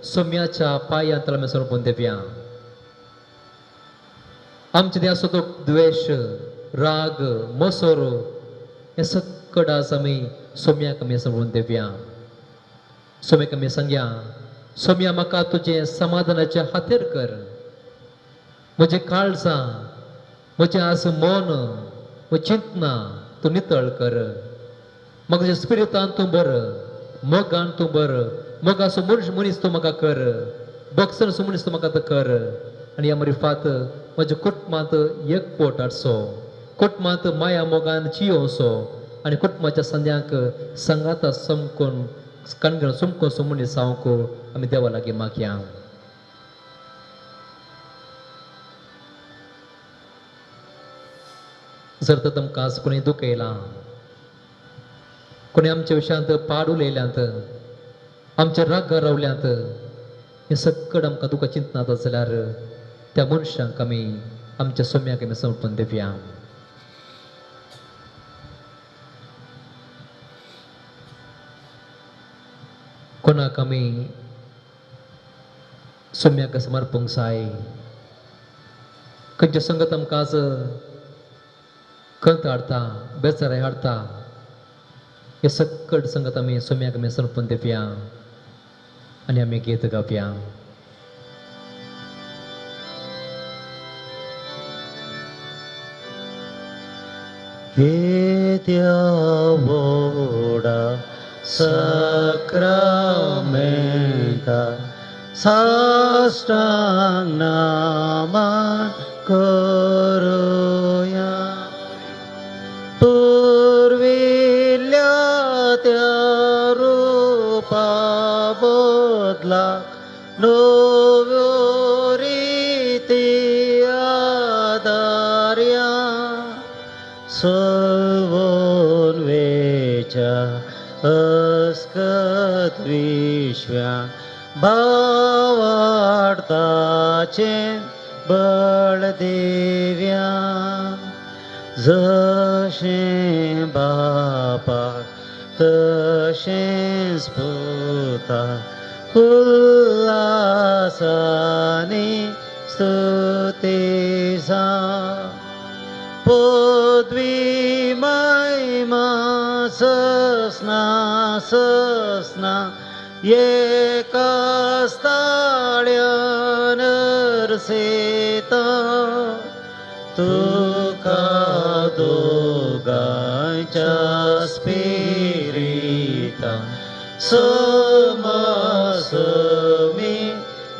सोम्याच्या पांयांत आमी समर्पण दिवया. आमचे ते आसो तो द्वेश, राग, मसोर हें सकट आज आमी सोम्याक आमी समर्पण दिवया. सोम्याक आमी सांगया, सोम्या म्हाका तुजें समाधानाचें हातेर कर, म्हजें काळजां, म्हजें आज मन, म्हजें चिंतना तूं नितळ कर, म्हाका तुज्या स्पिरितान तूं बर, मोगान तूं बर, मोगाचो मनीस तूं म्हाका कर, बॉक्सरचो मनीस तूं म्हाका आतां कर. आनी ह्या मरिफात म्हज्या कुटुंबांत एकवट हाडचो, कुटुंबांत माया मोगान जियोवचो आनी कुटुंबाच्या संद्यांक सांगाता समकून कणगण समकून सो मनीस जावंक आमी देवा लागीं मागया. जर तर तुमकां आज कोणी दुखयलां, कोणी आमच्या विशयांत पाड उलयल्यांत, आमच्या रागार रावल्यात हें सक्कड आमकां दुखा चिंतनात जाल्यार त्या मनशांक आमी आमच्या सोम्याक आमी समर्पण दिवया. कोणाक आमी सोम्याक समर्पूंक जाय, खंयच्या संगत आमकां आज खंत हाडटा, बेजाराय हाडटा, हे सक्कड संगत आमी सोम्याक आमी समर्पण दिवया आनी आमी गीत गावया.
येद्या व्हडा साक्रामेंता साष्टांग नमन करुया. पुर्विल्ल्या त्या रूपा बदला नव्यो रिती आदार्या. सवोन वेच्या अस्कत विश्व्या भावार्थाचें बळ दिव्या. जशें बापाक तशेंच पुता उल्हासानी स्तुती जा. पदवी महिमा ससना ससना एकाच ताळ्यान अरसेता. तुका दोगांच्या स्पिरिता समसमी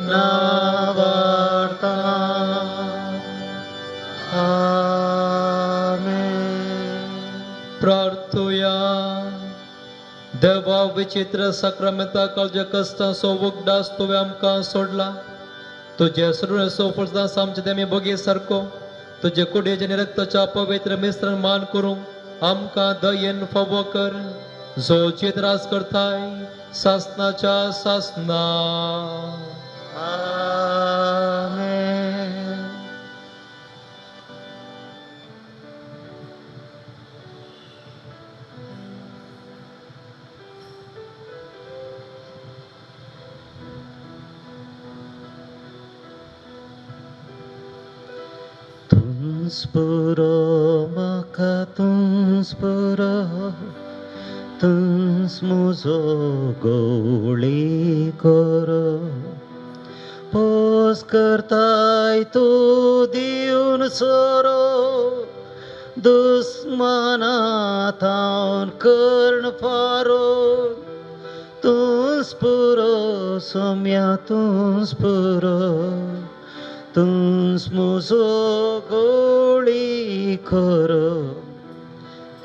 नावार्ता. आमेन.
प्रार्थुया. देवा विचित्र साक्रामेंता काळज्या कश्टांचो उगडास तुवें आमकां सोडला. तुजे सरुणेचो फळदास आमचे देमी बगी सारको तुजे कुडयेच्या आनी रक्ताच्या पवित्र मिश्रण मान करूंक आमकां दयेन फावो कर, जो जित राज करताय सासनाच्या सासना.
आमेन. तुंच पुरो म्हाका तुंच पुरो, तुंच म्हजो गवळी करो. पोस करताय तूं दिवन सोरो, दुस्माना थावन कर्ण फारो. तुंच पुरो सोम्या तुंच पुरो, तुंच म्हजो गोळी करो.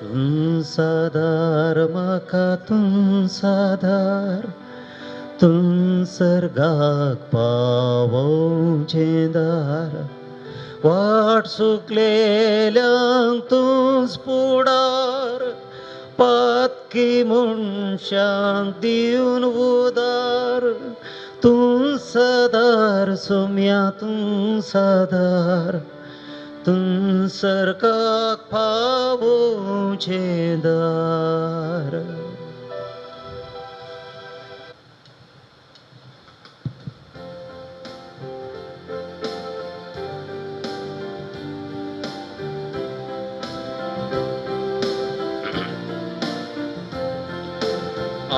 तुंच आदार म्हाका तुंच आदार, तुंच सर्गाक पावोवचें दार. वाट चुकलेल्यांक तुंच फुडार, पातकी मनशांक दिवन उदार. तुंच आदार सोम्या तुंच आदार, तुंच सर्गाक पावोवचें दार.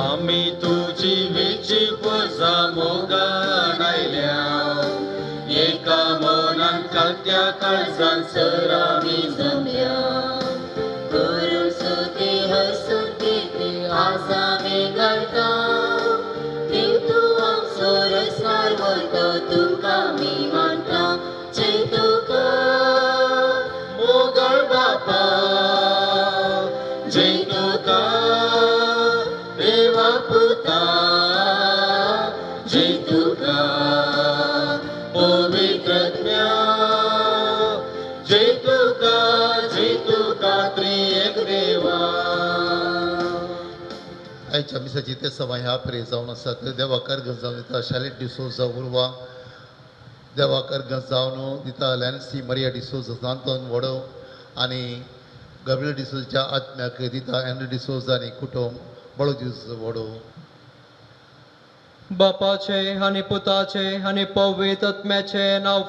आमी तुजी विची पुजा मोगान आयल्या, एका मनान कात्या काळजान सर आमी जमल्या.
करून सुती हसून किती आज आमी गायता, देव तूं आमचो रसणार वता तुका आमी मानता. जय तुका
मोगळ बापा, जय तुका देवा पुता, जय तुका पवित्र आत्म्या, जय तुका, जय तुका.
आयच्या मिसाची ते सभा ह्या प्रे जावन आसात. देवा कर्ग जावन दिता शालेट डिसोजा उर्वा, देवा कर्ग जावन दिता लॅन्सी मरिया डिसोजा सांतोन वडो आनी गब्रियल डिसोजाच्या आत्म्याक दिता एन्ड्रू डिसोजा आनी कुटुंब बळो डिसोजा वडो.
बापाचे आनी पुताचे आनी पवित्र आत्म्याचे नांव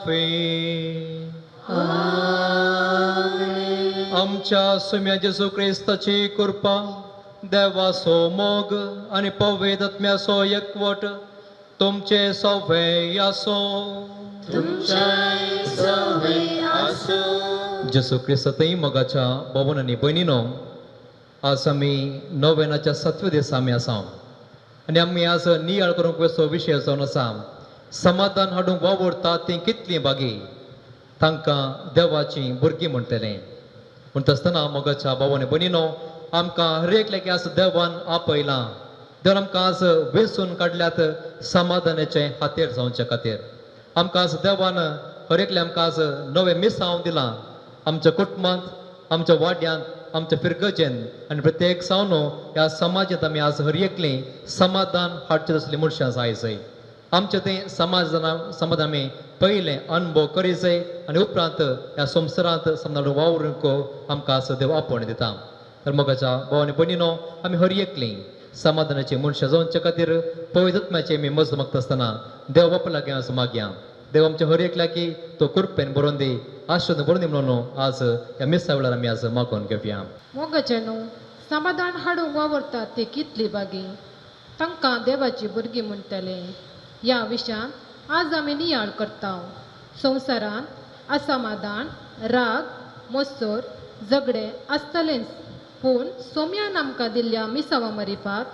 आमच्या सुम्या जेजू क्रिस्ताची कृपा, देवाचो मोग आनी पवित्र आत्म्याचो एकवट तुमचे सवे आसो. जेजू क्रिस्तातय मोगाच्या भोवन आनी भयणीनो, आज आमी नोवेनाच्या सातव्या दिसा आमी आसा आनी आमी आज नियाळ करूंक वचो विशय जावन आसा समाधान हाडूंक वावुरता तीं कितलीं बागी, तांकां देवाचीं भुरगीं म्हणटलें. म्हणटा आसतना मोगाच्या भाव आनी भयणीनो, आमकां हर एकल्याक आज देवान आपयलां, देवान आमकां आज वेंचून काडल्यात समाधानाचें हातेर जावचे खातीर. आमकां आज देवान हर एकल्या आमकां आज नवें मिसांव दिलां आमच्या कुटुंबांत, आमच्या वाड्यांत, आमच्या फिरगजेन आनी प्रत्येक सावन ह्या समाजांत आमी आज हर एकलीं समाधान हाडचें तसलीं मनशां जाय जाय. आमचें तें समाधान आमी पयलें अनुभव करी जाय आनी उपरांत ह्या संवसारांत समाधान वावरूंक आमकां आज देव आपोवणें दिता. तर मोगाच्या भाव आनी भयणीनो, आमी हर एकलीं समाधानाची मनशां जावचे खातीर पवित्र आत्म्याची आमी मजत मागता आसतना देव बापा लागीं आज मागया. देव आमच्या हर एकल्याकी तो कृपेन बरोवन दी, आश्वासन बरोवन दी म्हणून आज ह्या मिसा वेळार आमी आज मागून घेवया.
मोगाच्यानो, समाधान हाडूंक वावुरतात ती कितली बागी, तांकां देवाची भुरगीं म्हणटले. ह्या विशयांत आज आमी नियाळ करता. संवसारांत असमाधान, राग, मत्सर, झगडें आसतलेंच, पूण सोम्यान आमकां दिल्ल्या मिसावा मरिपात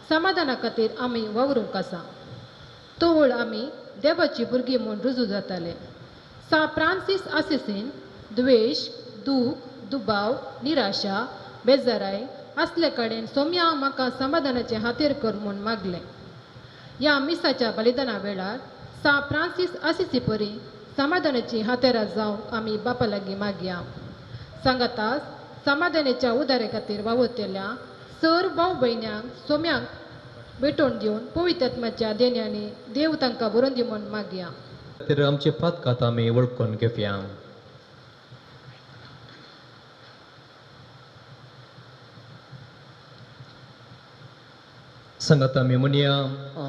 समाधाना खातीर आमी वावरूंक आसा. तवळ आमी देवाची भुरगीं म्हूण रुजू जाताले. सा फ्रांसीस आसिसीन द्वेश, दूख, दुबाव, निराशा, बेजाराय असले कडेन सोम्या म्हाका समाधानाचें हातेर कर म्हूण मागलें. ह्या मिसाच्या बलिदाना वेळार सा फ्रांसीस आसिसी परी समाधानाची हातेरां जावंक आमी बापा लागीं मागया. सांगाताच समाधानाच्या उदारे खातीर वावुरतल्या सर भाव भयण्यांक सोम्यांक भेटवण दिवन पवित्र आत्म्याच्या देण्यांनी देव तांकां बरोवन दी म्हूण मागया.
खातीर आमची पातकात आमी वळखून घेवया. सांगात आमी म्हणया,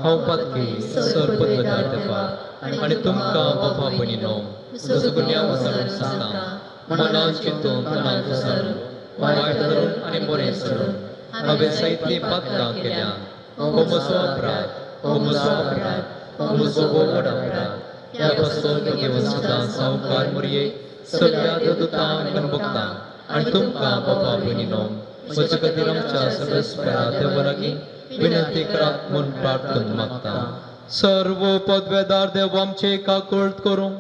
हांव पातकी सर पदवेदार देवा आनी तुमकां बापा भयणीनो म्हजो गुन्यांव सांगून सांगता, मनान चिंतून तणान पसरून वायट धरून आनी बरें सोडून हांवें साहित्य पातकां केल्या. हो म्हजो अपराध, हो म्हजो अपराध, हो म्हजो व्हड अपराध. ह्या पासून घेवन सदां सावकार मुरये सगळ्या देवदूतांक आनी भक्तांक आनी तुमकां बापा भयणीनो म्हजे खातीर आमच्या सगळ्या देवा लागीं विनंती करात म्हूण प्रार्थना मागता. सर्व पदवेदार देव आमचे काकुळट करूं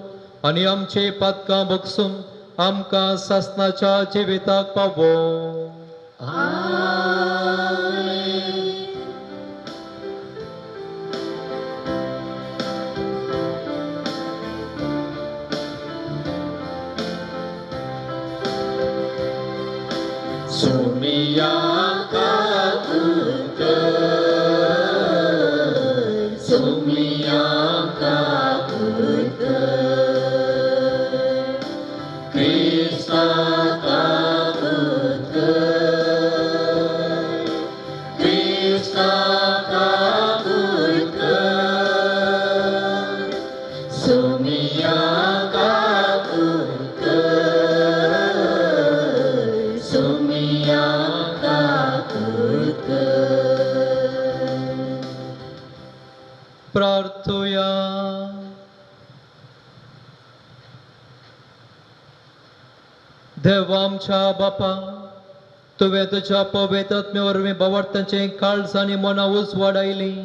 आनी आमचे पातकां बगसून आमकां सासनाच्या जिविताक पावो. देवा आमच्या बापा, तुवें तुज्या पवित्र आत्म्या वरवीं भावार्थांचें काळज आनी मनां उजवाडायलीं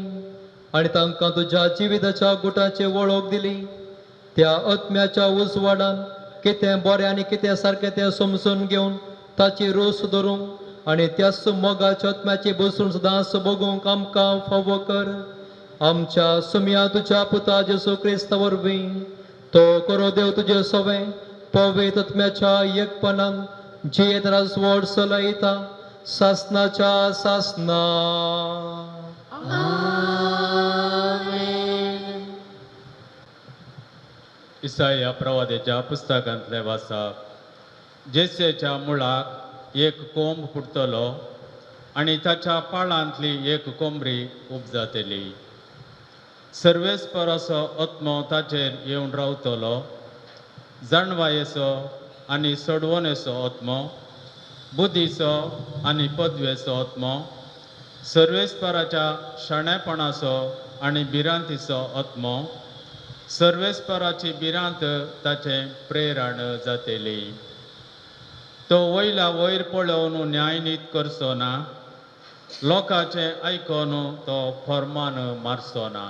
आनी तांकां तुज्या जिविताच्या गुटाची वळख दिली. त्या आत्म्याच्या उजवाडान कितें बरें आनी कितें सारकें तें समजून घेवन ताची रोस धरूंक आनी त्याच मोगाच्या आत्म्याची बसून सदांच भोगूंक आमकां फावो कर. आमच्या सुमया तुज्या पुता जेजू क्रिस्ता वरवीं तो करो देव तुजे सवें पवित्र आत्म्याच्या एकपणान जियेत राजवट चलयता सासनाच्या सासना.
इसाया प्रवादेच्या पुस्तकांतले वाचप. जेसेच्या मुळाक एक कोंब फुटतलो आनी ताच्या पाळांतली एक कोंबरी उपजातली. सर्वेस्पराचो आत्मो ताचेर येवन रावतलो, जाणवायेचो आनी सोडवणेचो आत्मो, बुद्धीचो आनी पदवेचो आत्मो, सर्वेस्पराच्या शाणेपणाचो आनी भिरांतीचो आत्मो. सर्वेस्पराची भिरांत ताचें प्रेरण जातली. तो वयल्या वयर पळोवन न्यायनीत करचो ना, लोकांचें आयकून तो फर्मान मारचो ना.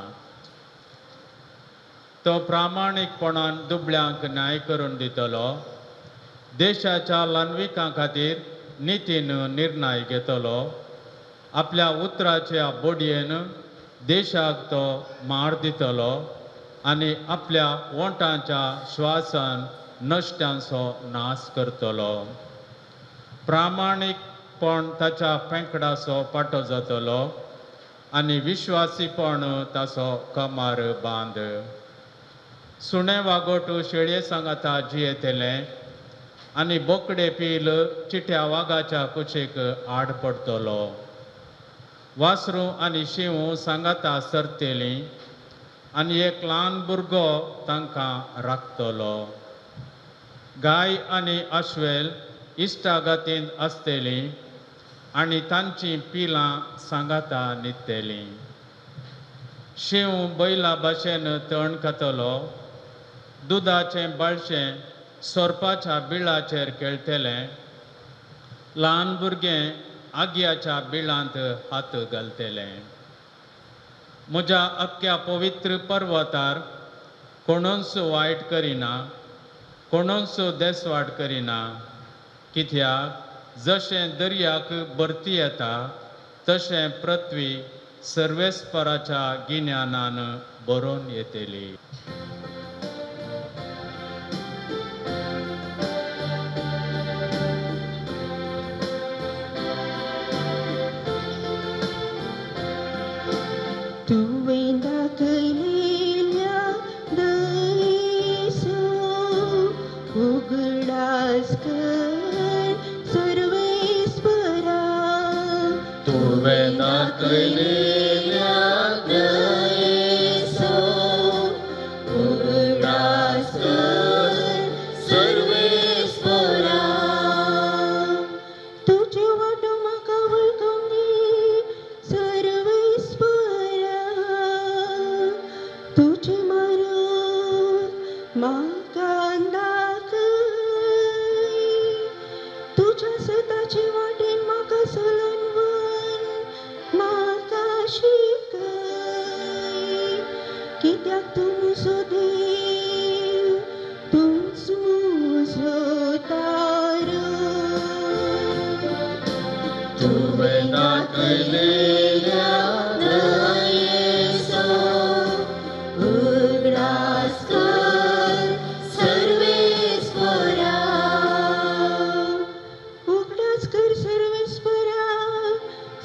तो प्रामाणीकपणान दुबळ्यांक न्याय करून दितलो, देशाच्या ल्हानविकां खातीर नितीन निर्णय घेतलो. आपल्या उतराच्या बोडयेन देशाक तो मार दितलो आनी आपल्या ओंठांच्या श्वासान नश्ट्यांचो नाश करतलो. प्रामाणीकपण ताच्या पेंकडाचो पाटो जातलो आनी विश्वासीपण ताचो कमार बांद. सुणें वागोट शेळये सांगाता जियेतलें आनी बोकडे पील चिट्या वागाच्या कुशीक आड पडटलो. वासरूं आनी शींव सांगाता सरतेलीं आनी एक ल्हान भुरगो तांकां राखतलो. गाय आनी आश्वेल इश्टागतींत आसतलीं आनी तांचीं पिलां सांगाता न्हिदतलीं. शींव बैला भाशेन तण खातलो, दुदाचें बाळशें सोरपाच्या बिळाचेर खेळटलें. ल्हान भुरगें आग्याच्या बिळांत हात घालतलें. म्हज्या अख्ख्या पवित्र पर्वतार कोणूच वायट करिना, कोणूच देसवाट करिना. कित्याक जशें दर्याक भरती येता तशें पृथ्वी सर्वेस्पराच्या गिन्यानान भरून येतली.
तुवें दाखयलेल्या दयेचो उगडास कर सर्वेस्परा.
तुवें दाखयलेल्या दयेचो उगडास कर सर्वेस्परा.
तुज्यो वाटो म्हाका वळखूंक दी सर्वेस्परा. तुजें मार्ग म्हाका दाखय, तुज्या सताचे वाटेन म्हाका चलोवन व्हर, म्हाका शिकय. कित्याक तूं म्हजो देव, तूंच म्हजो तारो.
तुवें दाखयलेल्या दयेचो
उगडास कर सर्वेस्परा. उगडास कर सर्वेस्परा,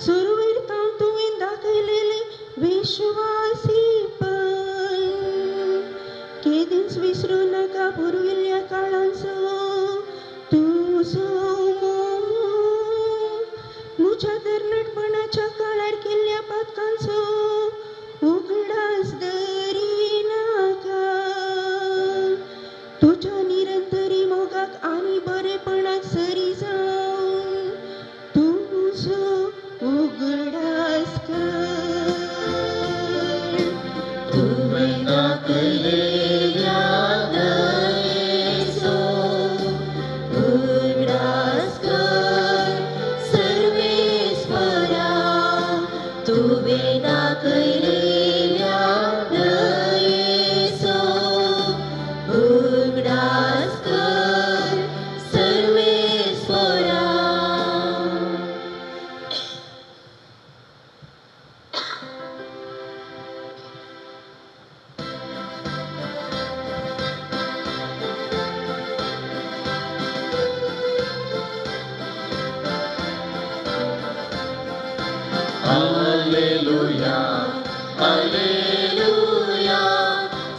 सुरवेर तावन तुवें दाखयलेलें विश्वासीपण. केदींच विसरूं नाका पुर्विल्ल्या काळांचो तुजो मोग, म्हज्या तरणाटपणाच्या काळार केल्ल्या पातकांचो उगडास दरिनाका. तुज्या निरंतरी मोगाक आनी बरेपणाक सरी जावन तूं म्हजो उगडास कर.
तुवें दाखयलेल्या दयेचो उगडास Alleluia, Alleluia,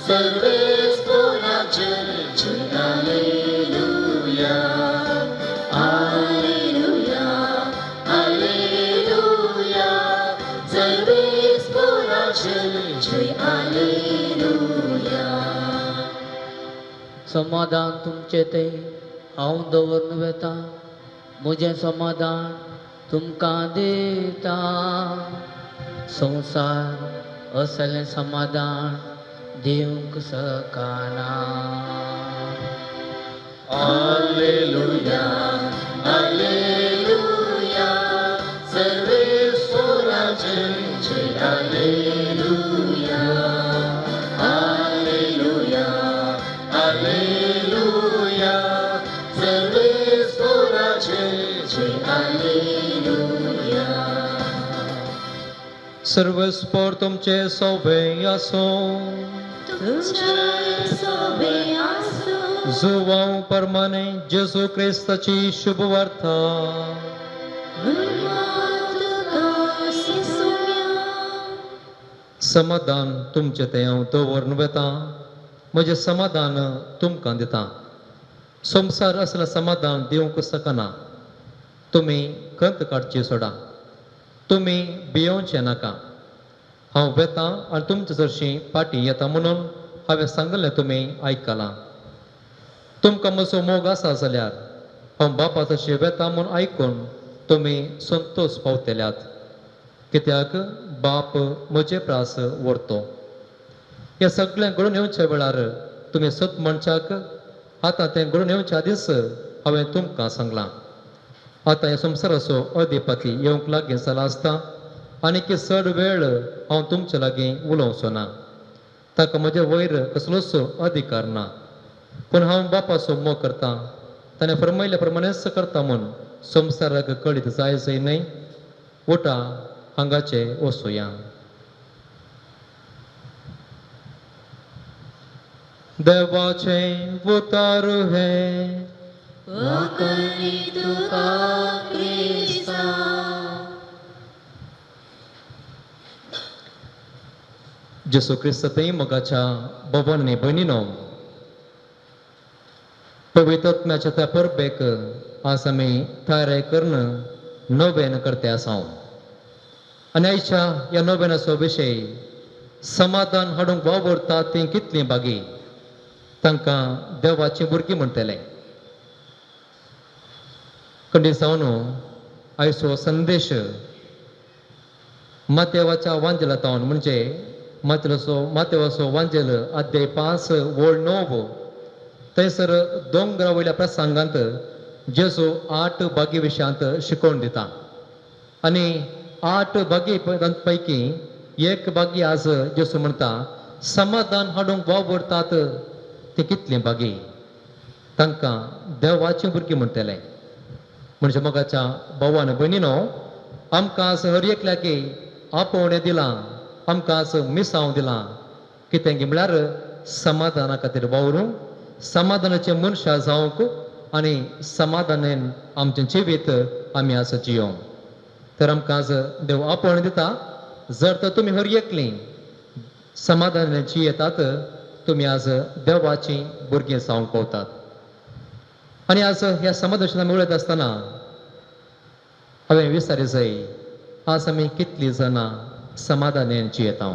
सर्वेस्पोराचे जय Alleluia. Alleluia, Alleluia, सर्वेस्पोराचे जय Alleluia.
समाधान तुमचे ते हांव दवरून वेता, म्हजें समाधान तुमकां दिता. संवसार असलें समाधान दिवंक शकना.
Alleluia, Alleluia, सर्वेस्पोराचे जय Alleluia. Alleluia, Alleluia, सर्वेस्पोराचे जय Alleluia.
सर्वस्पोर तुमचे सोबे आसूं,
तुमचे सोबे आसूं.
जुवांव परमाने जेजू क्रिस्ताची शुभवार्ता. समाधान तुमचे तें हांव दवरून वेता, म्हजें समाधान तुमकां दिता. संवसार असलें समाधान दिवंक शकना. तुमी खंत काडची सोडा, तुमी भियोवचें नाका. हांव वेता आनी तुमचे सरशीं फाटीं येता म्हणून हांवें सांगलें तुमी आयकलां. तुमकां म्हजो मोग आसा जाल्यार हांव बापा सरशीं वेता म्हूण आयकून तुमी संतोश पावतल्यात, कित्याक बाप म्हजे प्रास व्हरतो. हें सगळें घडून येवच्या वेळार तुमी सत मनशाक आतां तें घडून येवच्या आदींच हांवें तुमकां सांगलां. आतां ह्या संवसाराचो अधिपती येवंक लागीं जाला आसता आनी की चड वेळ हांव तुमचे लागीं उलोवचो ना. ताका म्हजे वयर कसलोच अधिकार ना, पूण हांव बापाचो मोग करता, ताणें फरमयल्या प्रमाणेच करता म्हूण संवसाराक कळीत जाय जाय न्हय. उठा, हांगाचे वचुया. देवाचें उतार हें
वाकरी तुका क्रिस्ता.
जेसू क्रिस्त थंय मोगाच्या भोवान आनी भयणीनो, पवित्र आत्म्याच्या त्या परबेक आज आमी तयारी करून नोवेन करते आसा. आनी आयच्या ह्या नोवेनाचो विशय समाधान हाडूंक वावुरता तीं कितलीं बागी, तांकां देवाचीं भुरगीं म्हणटले. खंडीत जावन आयचो संदेश मातेवाच्या वांजेला तावन, म्हणजे मातेवाचो वांजेल अध्याय 5 ओळ 9 थंयसर दोंगरा वयल्या प्रसंगांत जेजू 8 बागी विशयांत शिकोवन दिता. आनी 8 बागी पैकी एक बागी आज जेजू म्हणटा समाधान हाडूंक वावुरतात ती कितलीं बागी, तांकां देवाचीं भुरगीं म्हणटले. म्हणजे मोगाच्या भावान भयणीनो, आमकां आज हर एकल्याक आपोवणें दिलां, आमकां आज मिसांव दिलां, कितें की म्हळ्यार समाधाना खातीर वावरूंक, समाधानाचे मनशां जावंक आनी समाधानान आमचें जिवीत आमी आज जियोंक. तर आमकां आज देव आपोवणें दिता, जर तर तुमी हर एकलीं समाधानान जियेतात तुमी आज देवाचीं भुरगीं जावंक पावतात. आनी आज ह्या समाधानान आमी उलयता आसतना हांवें विचारी जाय, आज आमी कितलीं जाणां समाधानान जियेता?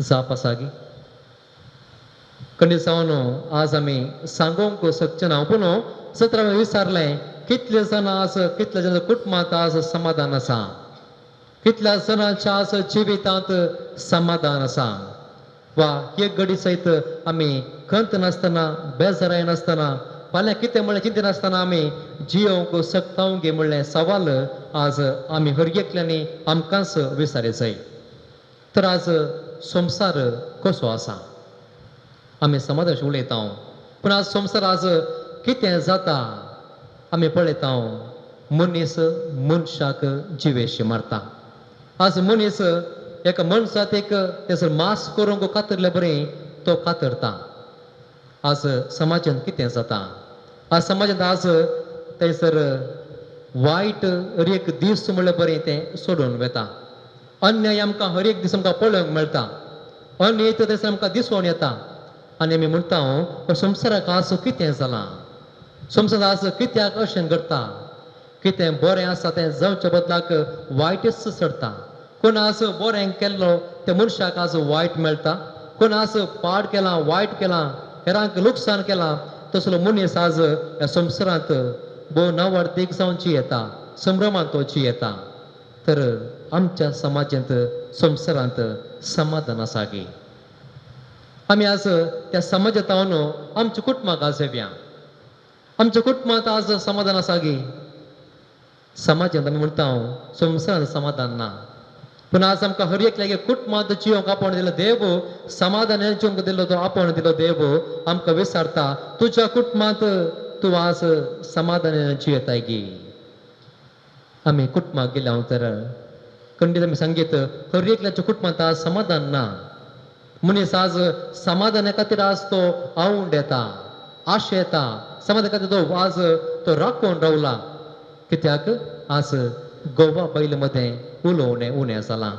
जाप आसा गी? खंडीत जावन आज आमी सांगूंक शकचे ना, पूण सत्र हांवें विचारलें कितले जाणां आज, कितल्या जाणां कुटुंबांत आज समाधान आसा, कितल्या जाणांच्या आज जिवितांत समाधान आसा, वा एक घडी सयत आमी खंत नासतना, बेजाराय नासतना, फाल्यां कितें म्हणलें चिंती नासतना आमी जियोवंक शकता गे म्हणलें सवाल आज आमी हर एकल्यांनी आमकांच विचारी जाय. तर आज संवसार कसो आसा आमी समाधान उलयता, पूण आज संवसार आज कितें जाता आमी पळयता. मनीस मनशाक जिवेशी मारता. आज मनीस एका मनशाक एक तेजो मास करूंक कातरले बरें तो कातरता. आज समाजांत कितें जाता, आज समाजांत आज थंयसर वायट हर एक दीस म्हणल्यार बरें तें सोडून वेता. अन्याय आमकां हर एक दीस आमकां पळोवंक मेळटा, अन्याय तशें आमकां दिसून येता. आनी आमी म्हणटा संवसाराक आज कितें जालां, संवसार आज कित्याक अशें घडटा, कितें बरें आसा तें जावच्या बदलाक वायटच चडटा. कोण आज बरें केल्लो त्या मनशाक आज वायट मेळटा, कोण आज पाड केलां, वायट केलां, हेरांक लुकसाण केलां, तसलो मनीस आज ह्या संवसारांत भोव नावाडतीक जावन जियेता, संभ्रमांत तो जियेता. तर आमच्या समाजांत संवसारांत समाधान आसा गी? आमी आज त्या समाजांत हांव आमच्या कुटुंबाक आज येवया, आमच्या कुटुंबांत आज समाधान आसा गी? समाजांत आमी म्हणटा संवसारांत समाधान ना, पूण आज आमकां हर एकल्याक कुटुंबांत जियोंक आपोवन दिलो देव, समाधान जिवंक दिलो तो आपोवन दिलो देव आमकां विचारता, तुज्या कुटुंबांत तूं आज समाधानान जियेताय गी? आमी कुटुंबाक गेल्या तर खंडीत आमी सांगीत हर एकल्याच्या कुटुंबांत आज समाधान ना. मनीस आज समाधाना खातीर आज तो आवंड येता, आशा येता, समाधाना खातीर तो आज तो राखून रावला. कित्याक आज गोवा बैल मदें उलोवणें उणें जालां,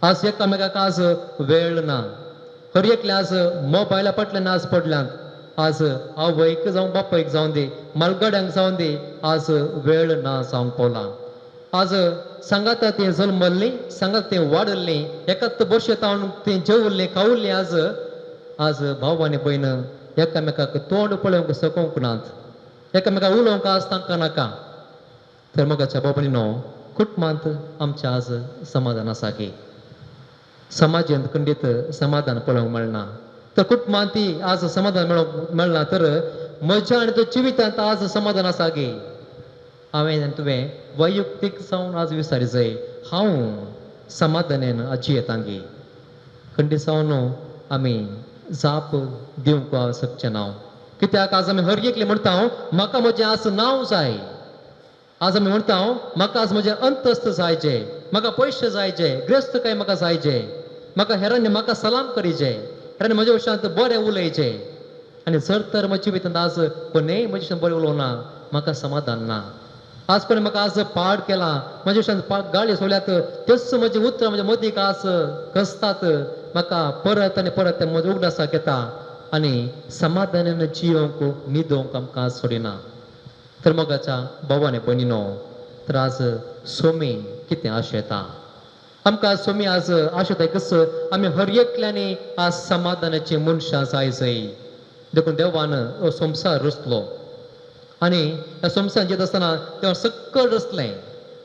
आज एकामेकाक आज वेळ ना, हर एकले आज मोबायला फाटल्यान आज पडल्यात. आज आवयक जावं बापायक जावं दी, मालगाड्यांक जावं दी, आज वेळ ना जावंक पावला. आज सांगाता तें जल्मल्लीं, सांगाता तें वाडल्लीं, एकाच बशेंत तें जेवल्लीं खावल्लीं, आज आज भाव आनी भयण एकामेकाक तोंड पळोवंक सकोंक नात, एकामेकाक उलोवंक आज तांकां नाका. तर मोगाच्या भाव भयणीनो, कुटुंबांत आमच्या आज समाधान आसा की? समाजांत खंडीत समाधान पळोवंक मेळना. तर कुटुंबांत ती आज समाधान मेळोवंक मेळना तर म्हज्या आनी तुज्या जिवितांत आज समाधान आसा गी? हांवें आनी तुवें वैयक्तीक जावन आज विचारी जाय, हांव समाधानान आज जियेता गी? खंडीत जावन आमी जाप दिवंक शकचें ना. कित्याक आज आमी हर एकले म्हणटा म्हाका म्हजें आज नांव जाय, आज आमी म्हणटा म्हाका आज म्हजें अंतस्त जायचे, म्हाका पयशे जायचे, ग्रेस्तकाय म्हाका जायचे, म्हाका हेरांनी म्हाका सलाम करीचे, हेरांनी म्हज्या विशयांत बरें उलयचें. आनी जर तर म्हज्या जिवितांत आज कोणेय म्हज्या विशयांत बरें उलोवना, म्हाका समाधान ना. आज कोणें म्हाका आज पाड केला, म्हज्या विशयांत गाळी सोडल्यात, तेच म्हजी उतरां म्हज्या मदीक आज कसतात, म्हाका परत आनी परत ते म्हज्या उगडासाक येता आनी समाधानान जियोंक न्हिदोवंक आमकां आज सोडिना. तर मोगाच्या भावाने भयणीनो, तर आज सोमी कितें आशेता आमकां? सोमी आज आशेता कसो आमी हर एकल्यांनी आज समाधानाची मनशां जाय जाय. देखून देवान हो संवसार रचलो आनी ह्या संवसारान जियेता आसतना तेव्हा सकळ रचलें.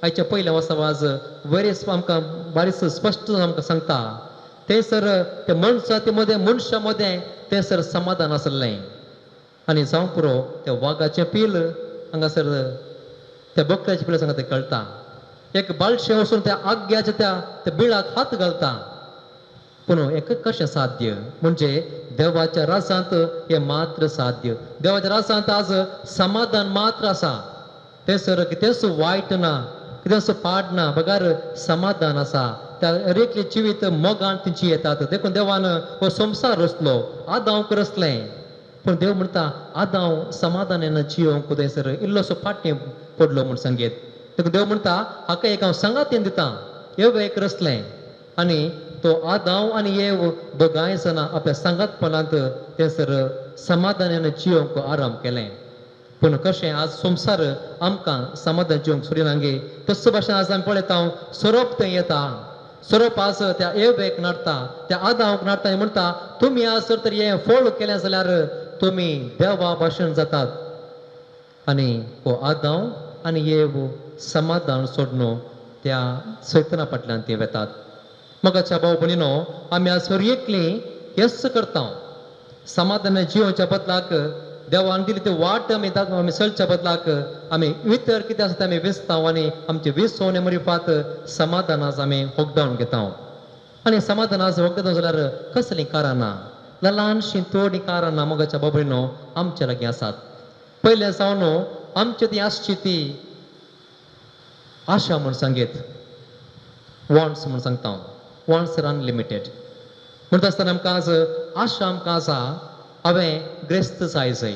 आयच्या पयल्या वर्सा आज वेरेस आमकां बारीक स्पश्ट आमकां सांगता, थंयसर ते मनशां मदें मनशां मदें थंयसर समाधान आसलें. आनी जावं पुरो त्या वागाचें पील हांगासर त्या बोकड्याच्या पिला सांगा तें कळटा, एक बाळशें वचून त्या आग्याच्या त्या बिळाक हात घालता. पूण एक कशें साध्य? म्हणजे देवाच्या रासांत हें मात्र साध्य. देवाच्या रासांत आज समाधान मात्र आसा, थंयसर कितेंच वायट ना, कितेंच पाड ना, बगार समाधान आसा. त्या हर जिवीत मोगान तेंची येतात. देखून देवान हो संवसार रचलो, आदांवक रचलें. पूण देव म्हणटा आदांव समाधानान जियोवंक थंयसर इल्लोसो फाटीं पडलो म्हूण सांगीत. देखून देव म्हणटा हाका एक हांव सांगातीन दिता, एव एक रचलें. आनी तो आदांव आनी एव दोगांय जाणां आपल्या सांगातपणांत थंयसर समाधानान जियोवंक आराम केलें. पूण कशें आज संवसार आमकां समाधान जिवंक सोडिना गे, तस भाशेन आज आमी पळयता सोरोप थंय येता, सोरोप आज त्या एवेक नाडटा, त्या आदांवक नाडटा आनी म्हणटा तुमी आज जर तर हें फळ केलें जाल्यार तुमी देवा भाशेन जातात. आनी हो आदांव आनी एव समाधान सोडून त्या सैतना फाटल्यान ते वेतात. मोगाच्या भाव भयणीनो, आमी आज हर एकलीं हेच करता. समाधान जिवच्या बदलाक देवान दिली ती वाट आमी आमी चलच्या बदलाक आमी वितर कितें आसा तें आमी विसता आनी आमचे विसवणे मरिफात समाधान आज आमी होगडावन घेता. आनी समाधान आज होगडावन जाल्यार कसलीं कारणां, ल्हानशीं थोडीं कारणां मोगाच्या भाव भयणीनो आमच्या लागीं आसात. पयलें जावन आमची ती आसची ती आशा म्हूण सांगीत, वॉन्ट्स म्हूण सांगता, वॉन्ट्स आर अनलिमिटेड. म्हणटा आसतना आमकां आज आशा आमकां आसा हांवें ग्रेस्त जाय जाय,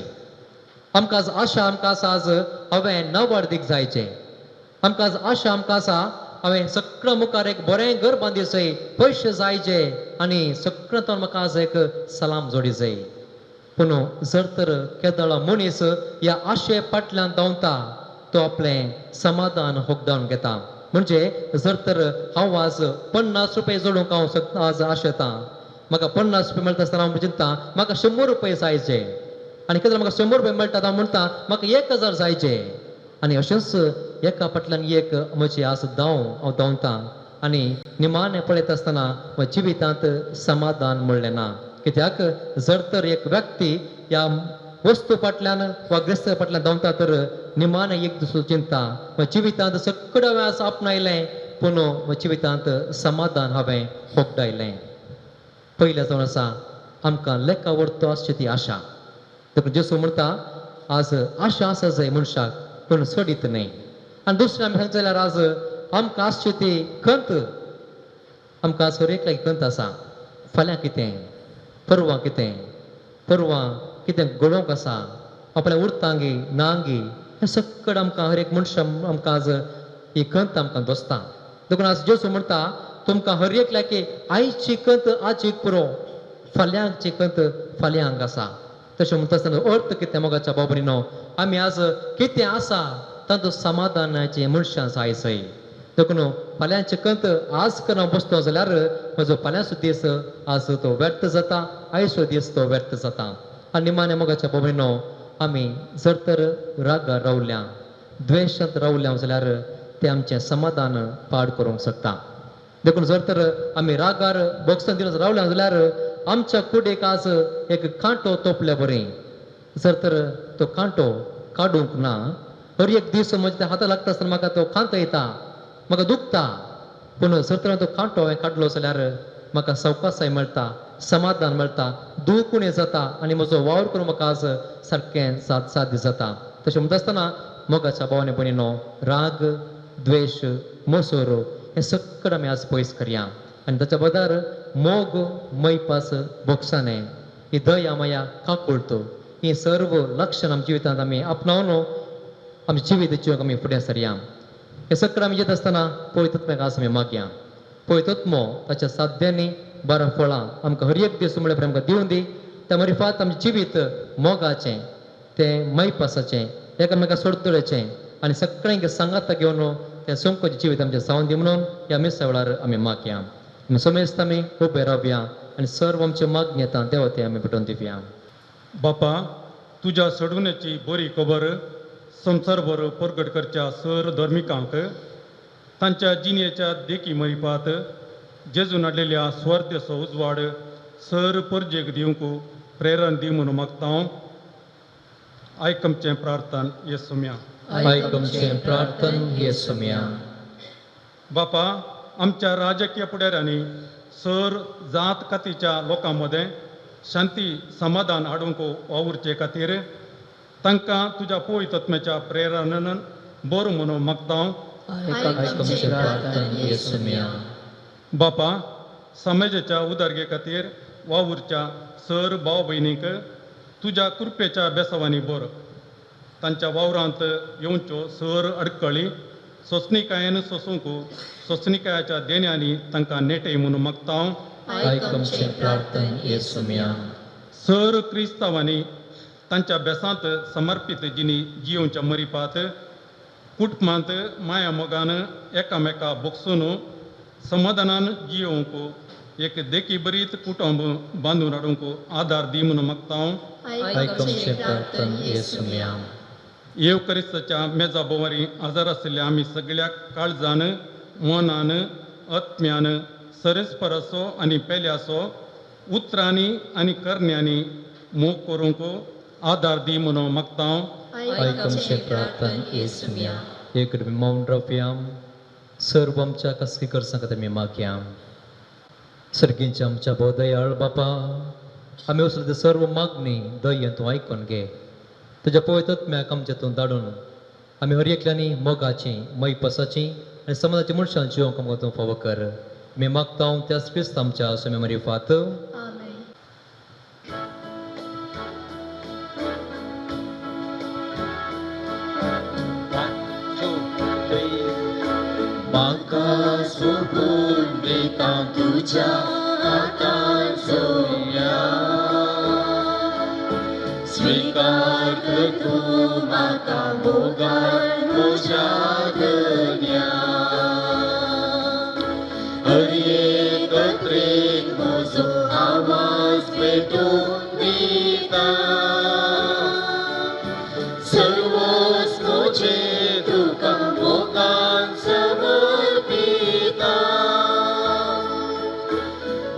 आमकां आज आशा आमकां आसा आज हांवें नवार्दीक जायचें, आमकां आज आशा आमकां आसा हांवें सगळं मुखार एक बरें घर बांदी जाय, पयशे जायचे आनी सगळें तो म्हाका आज एक सलाम जोडी जाय. पूण जर तर केदळा मनीस ह्या आशे फाटल्यान धांवता तो आपलें समाधान होगडावन घेता. म्हणजे जर तर हांव आज 50 रुपये जोडूंक हांव आज आशेतां, म्हाका 50 रुपये मेळटा आसतना हांव चिंता म्हाका 100 रुपये जायचे आनी केन्ना म्हाका 100 रुपये मेळटा हांव म्हणटा म्हाका 1000 जायचे. आनी अशेंच एका फाटल्यान एक म्हजी आज धांव हांव धांवता आनी निमाणें पळयता आसतना म्हज्या जिवितांत समाधान म्हणलें ना. कित्याक जर तर एक व्यक्ती ह्या वस्तू फाटल्यान वा ग्रेस्त फाटल्यान धांवता तर निमाणें एक दुसरो चिंता म्हज्या जिवितांत सगळें हांवें आज आपणायलें पूण म्हज्या जिवितांत समाधान हांवें होगडायलें. पयलें जावन आसा आमकां लेखा व्हरतो आसची ती आशा. देखून जेजू म्हणटा आज आशा आसा जाय मनशाक पूण चडीत न्हय. आनी दुसरें आमी सांगता जाल्यार आज आमकां आसची ती खंत. आमकां आज हर एकल्याक खंत आसा, फाल्यां कितें, परवां कितें, परवां कितें घडोवंक आसा, आपल्या उरतांगी नांगी, हें सगळें आमकां हर एक मनशां आमकां आज ही खंत आमकां दोसता. देखून आज जेजू म्हणटा तुमकां हर एकल्याक आयची खंत आजीक पुरो, फाल्यांची खंत फाल्यांक आसा. तशें म्हणटा आसतना अर्थ कितें मोगाच्या बाबरीनो, आमी आज कितें आसा तातूंत समाधानाचें मनशां जाय सय. देखून फाल्यांची खंत आज करून बसतो जाल्यार म्हजो फाल्यांचो दीस आज तो व्यर्थ जाता, आयचो दीस तो व्यर्थ जाता. आनी निमाणें मोगाच्या बाबरीनो आमी जर तर रागार रावल्या, द्वेशांत रावल्या जाल्यार तें आमचें समाधान पाड करूंक शकता. देखून जर तर आमी रागार बोक्सान दिवन रावल्या जाल्यार आमच्या कुडीक आज एक कांटो तोपल्या बरें. जर तर तो कांटो काडूंक ना, हर एक दीस म्हज्या हाता लागता आसतना म्हाका तो कांतो येता, म्हाका दुखता, पूण जर तर तो कांटो हांवें काडलो जाल्यार म्हाका सवकासाय मेळटा, समाधान मेळटा, दूख उणें जाता आनी म्हजो वावर करून म्हाका आज सारकें साध्य जाता. तशें म्हणटा आसतना मोगाच्या भावाने भयणीनो राग, द्वेश, मोसोर हें सगळें आमी आज पयस करया आनी ताच्या बदल मोग, मैपास, बोगसाणें, ही दया, माया, काकुळट ही सर्व लक्षण आमच्या जिवितांत आमी आपणावन आमच्या जिवीत जिवंक आमी फुडें सरया. हें सगळें आमी येत आसतना पवित्र आत्म्याक आज आमी मागया. पवित्र आत्मो ताच्या साध्यांनी बरां फळां आमकां हर एक दीस म्हळ्यार आमकां दिवन दी. त्या मरिफात आमचें जिवीत मोगाचें, तें मैपासाचें, एकामेका सोडतोड्याचें आनी सगळ्यांक सांगाता घेवन तें सोमकोचें जिवीत आमचें जावन दी म्हणून ह्या मिसा वेळार आमी मागया. आमी समेस्त आमी उबे रावया आनी सर्व आमच्यो मागण्यो येता देवा ते आमी पेटोवन दिवया.
बापा, तुज्या सोडवण्याची बरी खबर संवसारभर परगट करच्या सर धर्मिकांक तांच्या जिणेच्या देखी मरिपात जेजून हाडलेल्या स्वर्देचो उजवाड सर परजेक दिवंक प्रेरण दी म्हणून मागता हांव. आयक आमचें प्रार्थन येसुम्या.
आयक आमचें प्रार्थन येसुम्या.
बापा, आमच्या राजकीय फुडाऱ्यांनी सर जात कातीच्या लोकां मदें शांती समाधान हाडूंक वावुरचे खातीर तांकां तुज्या पवित्र आत्म्याच्या प्रेरणान बरो म्हणून मागता हांव. बापा, समाजाच्या उदरगे खातीर वावुरच्या सर भाव भयणींक तुज्या कृपेच्या बेसावांनी बरो, तांच्या वावरांत येवच्यो सर अडकळी सोंसणिकायेन सोंसूंक सोंसणिकायेच्या देण्यांनी तांकां नेटे म्हणून मागता हांव. सर क्रिस्तांवांनी तांच्या बेसांत समर्पीत जिणी जियोवच्या मरिपात कुटुंबांत माया मोगान एकामेका बोगसून समाधानान जियोवंक एक देखी बरीत कुटुंब बांदून हाडूंक आदार दी म्हणून मागता हांव. येव क्रिस्ताच्या मेजा भोंवरी आजार आशिल्ल्या आमी सगळ्या काळजान, मनान, आत्म्यान सरेस्पराचो आनी पेल्याचो उतरांनी आनी करण्यांनी मोग करूंक आदार दी म्हणून मागता हांव.
एक मौन रावया, सर्व आमच्या खासगी गरजां खातीर आमी मागया. सर्गींच्या आमच्या भोव दयाळ बापा, आमी वचले सर्व मागणी दयेन तूं आयकून घे. तुज्या पवित्र आत्म्याक आमच्या तूं धाडून आमी हर एकल्यांनी मोगाची, मैपासाची आनी समाजाची मनशां जिवंक आमकां तूं फावो कर. आमी मागता त्याच क्रिस्त आमच्या स्वामी मरिफात.
1, 2, 3. म्हाका सोंपून दिता तुज्या हातान सोम्या स्वीकार कर तूं म्हाका मोगान म्हज्या धन्या हर एक अत्रेक म्हजो आवाज पेटोवन दिता सर्वोच म्हजें तुका मोगान समर्पिता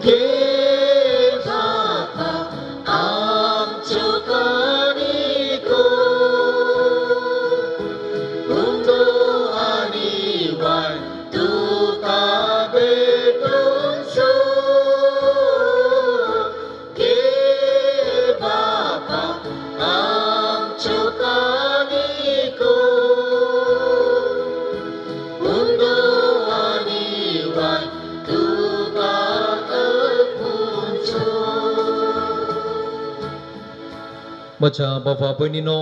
घे बापा आमच्यो काणिको उंडो आनी वाण तुका भेटोवचो घे बापा आमच्यो काणिको उंडो आनी वाण तुका अर्पुचो.
म्हज्या बाबा भयणीनो,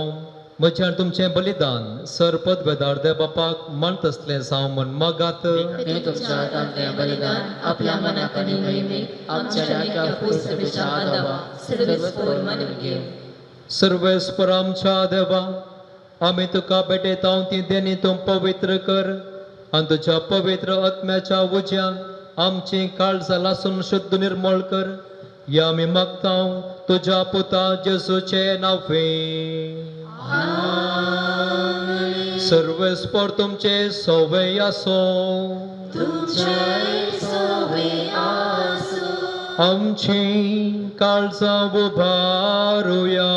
म्हज्या आनी तुमचें बलिदान सरपद वेदार देव बापाक मानत आसलें जावं म्हण मागात.
हें तुमच्या हातांतलें बलिदान आपल्या मनाक आनी मोहिमेक आमच्या राख्या फूस आदावा सर्वेस्पोर मानून घेवं.
सर्वेस्पर आमच्या देवा, आमी तुका भेटयता ती देणी तूं पवित्र कर आनी तुज्या पवित्र आत्म्याच्या उज्यान आमची काळजां लासून शुद्ध निर्मळ कर. या आमी मागता तुज्या पुता जेजूचे नांवे. सर्वेस्पर तुमचे सवे आसूं.
तुमचें सवे आसूं.
आमची काळजां उबारुया.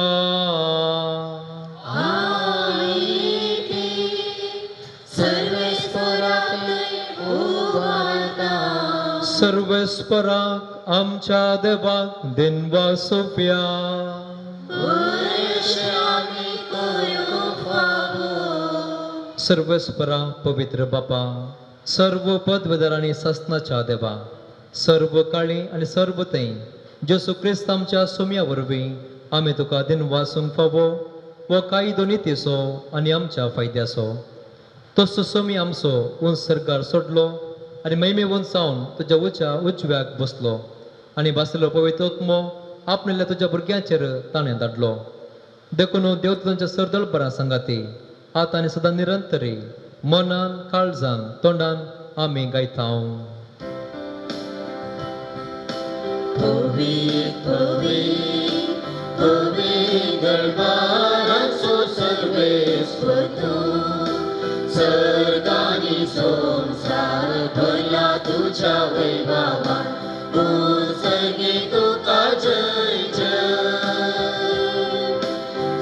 आमी ती सर्वेस्पराक उबारता.
सर्वेस्पराक आमच्या देवाक दिनवासोवया.
बरें आमी करूंक फावो.
सर्वेस्परा पवित्र बापा, सर्व पदवेदार आनी सासनाच्या देवा, सर्व काळी आनी सर्व थंय जेजू क्रिस्त आमच्या सोम्या वरवीं आमी तुका दिनवासूंक फावो वो कायदो नितीचो आनी आमच्या फायद्याचो. तसो सोमी आमचो उंच सरकार सोडलो आनी महिमे उंचावन तुज्या उच्या उजव्याक बसलो आनी बसलो पवित्र आत्मो आपणाल्या तुज्या भुरग्यांचेर ताणें धाडलो. देखून देव तुमच्या सरदळ बरा सांगाती आतां आनी सदां निरंतरी मनान काळजान तोंडान आमी गायता.
पवित्र पवित्र पवित्र दरबाराचो सर्वेस्पर तूं सर्गानी संसार भरला तुज्या वैभवान उत्सर्गी तुका जय जय.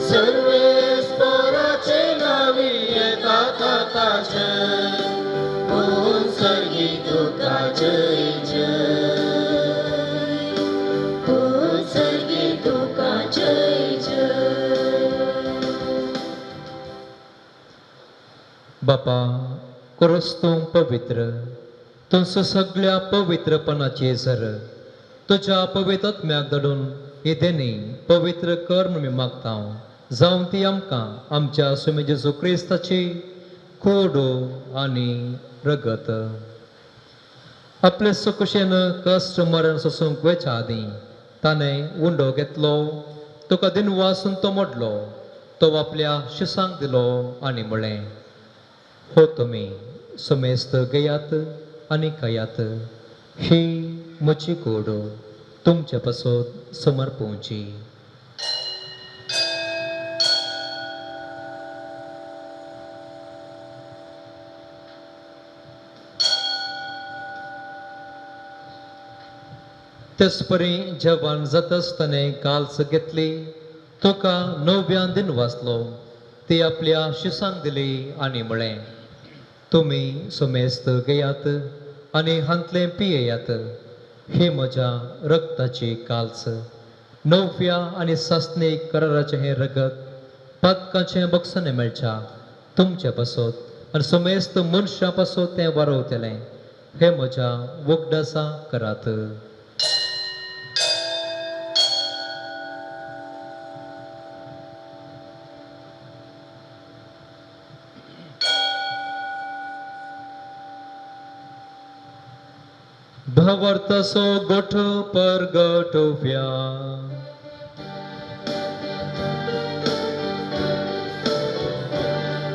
सर्वेस्पराचे नावी येता ताका जय उत्सर्गी तुका जय जय
उत्सर्गी तुका जय जय.
बापा, कोरस तूं पवित्र, तुमचो सगळ्या पवित्रपणाचे सर तुज्या पवित्र आत्म्याक धाडून ही देणी पवित्र कर म्हणून मागता. जावं ती आमकां आमच्या स्वामी जेजू क्रिस्ताची कोडो आनी रगत. आपले सुकुशेन कश्ट मरण सोसूंक वेच्या आदीं ताणें उंडो घेतलो, तुका दिनवासून तो मोडलो, तो आपल्या शिसांक दिलो आनी म्हळें, हो तुमी समेस्त घेयात आनी खायात, ही म्हजी कूड तुमचे पासत समर्पोवची. तेचपरी जेवण जाता आसतना काल्स घेतली, तुका नव्यान दिन वाचलो, ती आपल्या शिसांक दिली आनी म्हळें, तुमी समेस्त घेयात आनी हांतलें पियेयात, ही म्हज्या रक्ताची काल्स, नव्या आनी सासणीक कराराचें हें रगत पातकाचें बक्षणें मेळच्या तुमचे पासत आनी समेस्त मनशां पासत तें वारवतलें. हें म्हज्या वखदासा करात. भवर्तसो गोठ परगटोव्या.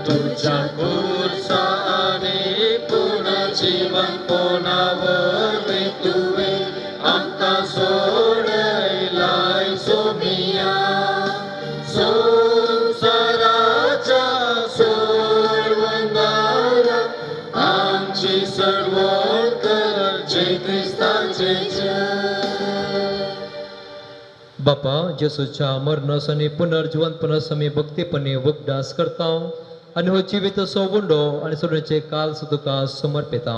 तुझ्या खुर्साने पुनर्जीवन कोणावरवी तुवें आमकां सोडयलाय सोमिया. संवसाराच्या सोडवणारा आमची सडवण कर जय क्रिस्ताचे जय.
बापा, जेसूच्या मरणास आनी पुनर्जिवंतपणास आमी भक्तीपणे वगडास करता आनी हो जिवीत असो उंडो आनी सोडण्याचे काल तुका समर्पिता.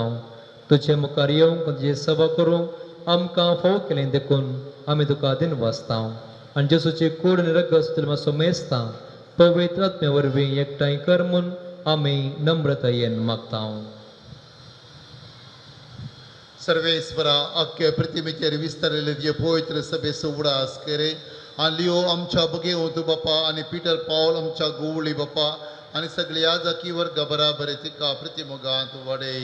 तुजे मुखार येवंक तुजी सेवा करूंक आमकां फावो केलें देखून आमी तुका दिनवासता आनी जेसूची कूड आनी रगत तुला मेजता पवित्र आत्म्या वरवीं एकठांय कर म्हूण आमी नम्रतायेन मागता.
सर्वेस्परा अख्खे प्रतिमेचेर विस्तारलेले जे पवित्र सभेचो उडास करे आनी लिओ आमच्या बगेवंत बापा आनी पिटर पावल आमच्या गोवळी बापा आनी सगळ्या जाकी वर्गा बराबर तिका प्रतिमोगांत वाडय.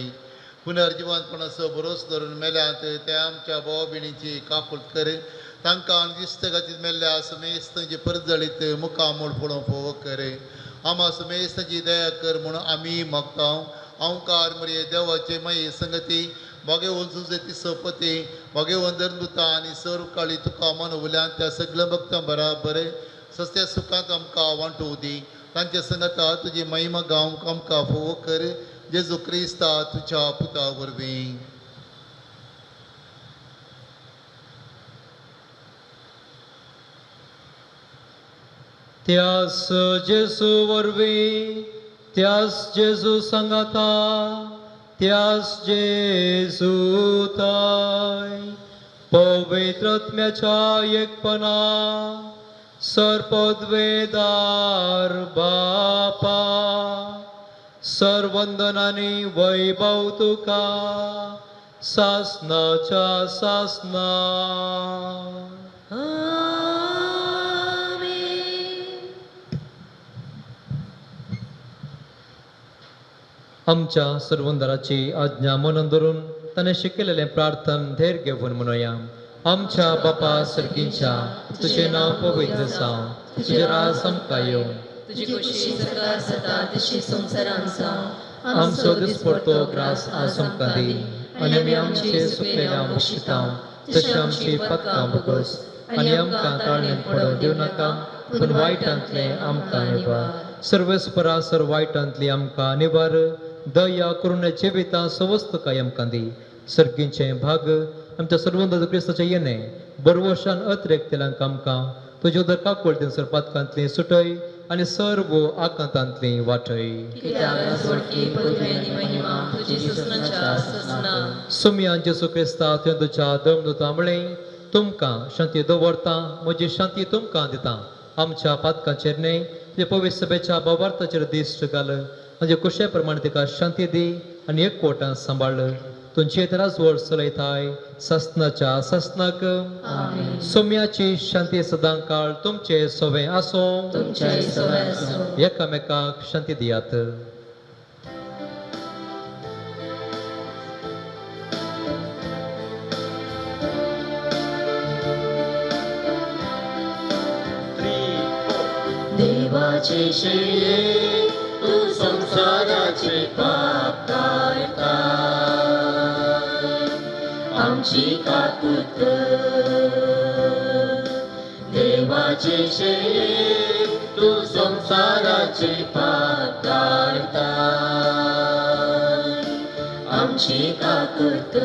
पुनर्जिवंतपणाचो भरोस धरून मेल्यांत त्या आमच्या भाव भयणींची काकूट करे. तांकां आनी दिस्तगाचीत मेल्ल्या समेस्तांची परजळीत मुखामोड पळोवंक फावो करे. आमा समेस्तांची दया कर म्हूण आमी मागता. ओंकार मरिये देवाचे माये संगती भाग्यवंत तुजें सोपती भाग्यवंत धर्मदूता आनी सर्व काळी तुका मनवल्यान त्या सगळ्या भक्तां बराबर सस्त्या सुखांत आमकां वांटू दी. तांच्या संगता तुजी महिमा गावंक आमकां फावो कर जेजू क्रिस्ता तुज्या पुता वरवीं.
त्यास जेजू वरवीं, त्यास जेजू सांगाता, त्यास जेजू ताय पवित्र आत्म्याच्या एकपणा सर्पद्वेदार बापा सर्वंदनानी वैभव तुका सासनाच्या सासना. आमच्या सर्वंदराची आज्ञा मनून धरून ताणें शिकयलेलें प्रार्थन धैर्य घेवन म्हणुया. आमच्या बापा सर्गींच्या, तुजें नांव पवित्र जावं, तुजें राज आमकां येवं,
तुजी खोशी सरकार जाता तशी संवसारांत जावं.
आमचो दिसपडतो ग्रास आज आमकां दी आनी आमी आमचे सुकलेल्या बक्षिता तशी आमची पत्कां भोगस आनी आमकां ताळणेंत पडोवंक दिवं नाका, पूण वायटांतलें आमकां निवार. सर्वेस्परा सर वायटांतली आमकां निवार. दया करून जिवितां सवस्तकाय आमकां दी. सर्गींचें भाग आमच्या सर्वंद क्रिस्ताचें येणें बरवशान अतिरेकतेल्यांक आमकां तुज्या उदर काकुळटेन सर पातकांतली सुटय आनी सर्व आकांतांतली वाटय. सुमयान जेजू क्रिस्ता तुवें तुज्या दमदुता म्हळें, तुमकां शांती दवरता, म्हजी शांती तुमकां दिता. आमच्या पातकांचेर न्हय, तुज्या पवित्र सभेच्या भावार्थाचेर दिश्ट घाल. म्हजे कुशे प्रमाणे तिका शांती दी आनी एकवटान सांबाळ. तुमचे राजवट चलयताय सासनाच्या सासनाक. सोम्याची शांती सदां काळ तुमचे सवे आसूं. एकामेकाक शांती दियात.
देवाचे शेळे तूं संवसाराचे पाप काडटा, आमची काकूत. देवाचे शेळे तूं संवसाराचे पाप काडटा, आमची काकूत.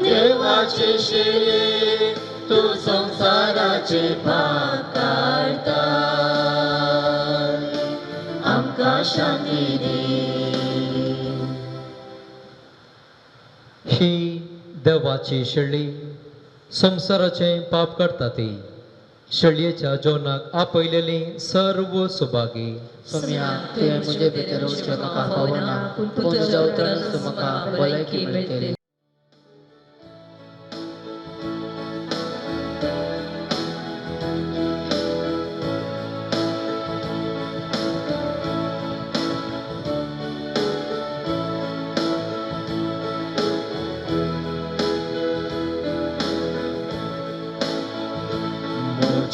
देवाचे शेळे तूं संवसाराचे पाप काडटा, आमकां शांती दी.
ही देवाची शेळी संवसाराचें पाप काडटा ती. शेळयेच्या जेवणाक आपयलेली सर्व सुभागी.
सोम्या, तुवें म्हजे भितर वचचें म्हाका फावना, पूण तुज्या उतरानूच म्हाका भलायकी मेळटली.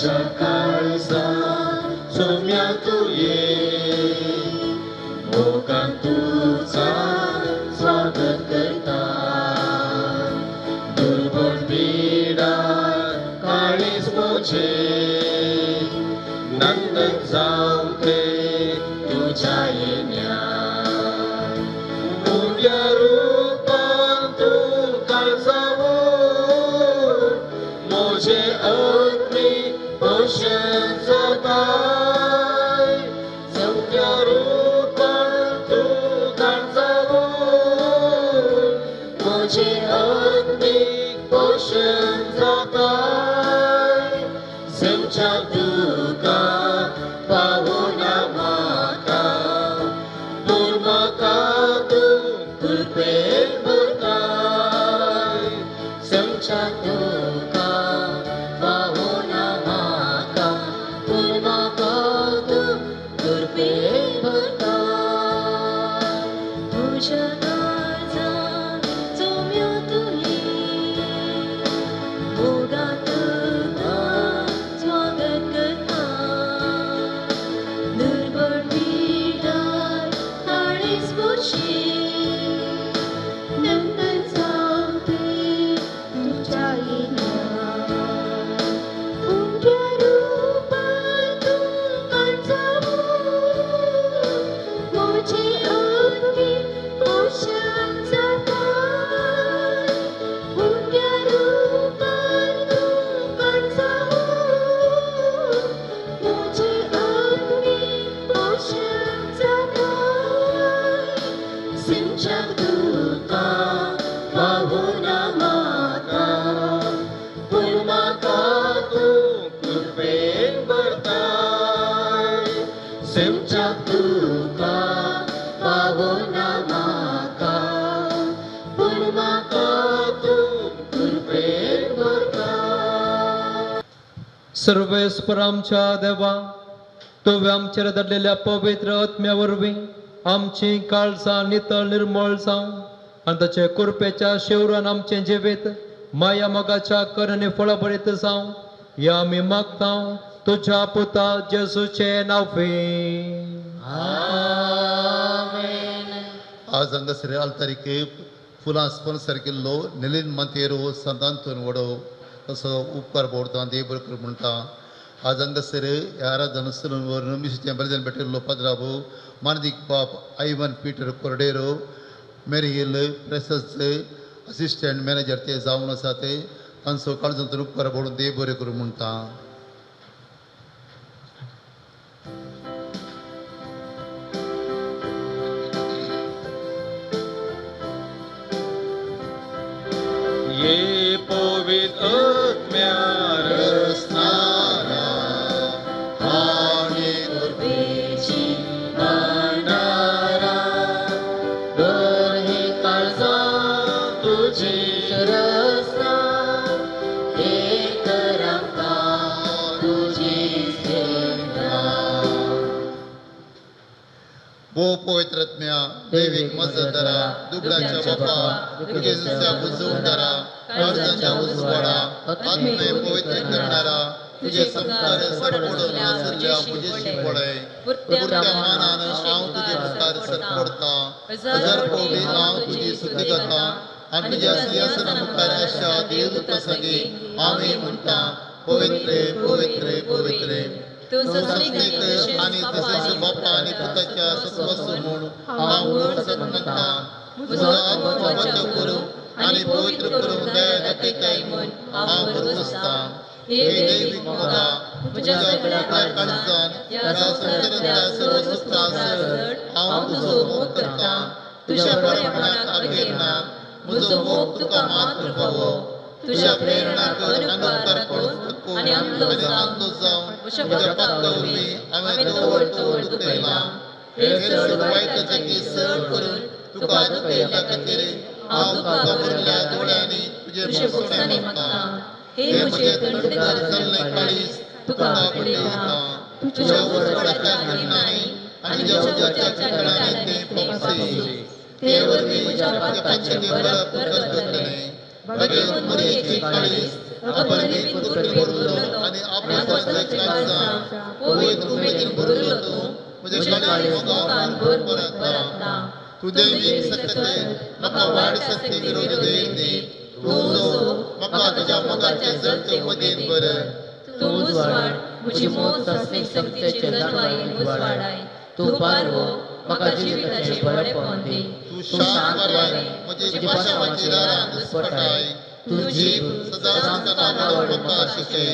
म्हज्या काळजा सोम्या तुये मोगान तुजा स्वागत करता दुर्बळ पिडा काळीज म्हजें नंदन जावं तें तुज्या येण्यान उण्या रुपान तूं काळजावून म्हजें आत्मीक पोशण जाताय सत्या रुपान तूं काळजावून म्हजें आत्मीक पोशण जाताय समच्या तुका पावना म्हाका पूण म्हाका तूं कृपेन भरताय समच्या तुका पावना म्हाका पूण म्हाका तूं कृपेन भरताय
तुज्या काळजान चोम्यो तुये मोगान तुका स्वागत करता दुर्बळ पिडार काळीज म्हजें नंदन जावं तें तुज्या येण्यान उण्या रुपान तूं काळजावून म्हजें आत्मीक पोशण जाताय उण्या रुपान तूं काळजावून म्हजें आत्मीक पोशण जाताय सिंच्या तुका पावना म्हाका
पूण म्हाका तूं कृपेन भरताय सिमच्या तुका पावना म्हाका पूण म्हाका तूं कृपेन भरताय.
सर्वेस्पर आमच्या देवा, तुवें आमचेर धाडलेल्या पवित्र आत्म्या वरवीं आमची काळजां नितळ निर्मळ जावं आनी ताचे कृपेच्या शेवरान आमचें जिवीत माया मोगाच्या कर आनी फळां बरीत जावं ह्या आमी मागता तुज्या पुता जेजूचें नांवी.
आमेन.
आज हांगासर आल्तारीक फुलां स्पॉन्सर केल्लो निलीन मांतेरो सांतांतून वडो तसो उपकार पडटा देव बरें करूं म्हणटा. आज हांगासर ह्या आराधना सलून व्हरून मिशीचें बरें भेटिल्लो पाद्राबू मानदीक बाप Ivan Peter Cordeiro Mary Hill प्रेसस assistant manager ते जावन आसा ते तांचो काळजांतून उपकार पडून देव बरें करूं म्हणटा.
ये पवित्र आत्म्या
रसनारा आणि
कृपेची
भांडारा भर ही काळजा तुझी
रसना हे कर आमकां तुजी सेवा.
भो पवित्र आत्म्या दैवीक मजतदारा दुबळ्याच्या बापा तुजेच्या उजवणारा काळजाच्या उजवाडा आत्मे पवित्र करणारा तुझे संस्कार सरपडून आसल्या म्हजे पडय पुरत्या मानान हांव तुजे मुखार सरपडता हजार पवटी हांव तुजी स्तुती करता आनी तुज्या सिंहासना मुखार आशा देवदूता संगी हांव म्हणटा पवित्रे पवित्रे पवित्रे.
तूं
तूं सस्नीक आनी तशेंच बापा आनी पुताच्या सत्वसू म्हूण हांव सत म्हणटा. म्हजो आत्मो वाचक करूं आनी पवित्र करूं दया दाखयताय म्हूण हांव भरवसतां. हे दैवीक मोगा म्हज्या सगळ्या काळजान ह्या संवसारांतल्या सर्व सुखासर हांव तुजो मोग करता. तुज्या बरेपणाक अखेर ना म्हजो मोग तुका मात्र फावो. तुज्या प्रेरणाक अनुकार पडून
आनी अंधो
आनी
जावन
अंधो जावन
म्हज्या
म्हज्या
पातका
पातका
वरवीं
वरवीं हांवें
हांवें
तवळ
तवळ
तवळ
तवळ
दुखयलां.
दुखयलां.
हे
हे
चड
चड
वायटाचें की चड करून तुका दुखयल्या खातीर हांव
तुका
तुका
भरल्या
भरल्या दोळ्यांनी तुजें
तुजें
भोगसणें
भोगसणें
मागता.
मागता. हे
हे
म्हजे
म्हजें
थंडगार
थंडगार
जाल्लें
जाल्लें
काळीज
काळीज
तुका
तुका
आपटयता.
आपटयता.
तुज्या
तुज्या
उजवाडाच्या
उजवाडाच्या
किरणांनी
किरणांनी
आनी
आनी
तुज्या
उज्याच्या
उज्याच्या
किरणांनी
किरणांनी
तें
तें
पापसी.
पापसी.
ते
ते
वरवीं
वरवीं म्हज्या
म्हज्या
पातकाचें
पातकाचें
बरप
बरप
करतलें.
करतलें.
भगेवन
मरियेचें
मरियेचें
काळीज
काळीज
अपरिमित कृपेन भरलो आनी आपल्या काळजान पवित्र उमेदीन भरलो तूं म्हज्या काळीज मोगान भरभरता. तूं दैवीक सक्ते म्हाका वाड सक्ते विरोधी धैर्य दी. तूं जो म्हाका तुज्या मोगाचे जळते उमेदीन भर.
तूं उजवाड म्हजी मोग सासणीक सक्तीचे जाणवायेन उजवाडाय. तूं पारवो म्हाका जिविताचें बरेपण दी.
तूं शांत वारें म्हजी पाशांवाची दारां दुस्पटाय. तूं जीब सदांच तुका वाडोवंक म्हाका शिकय.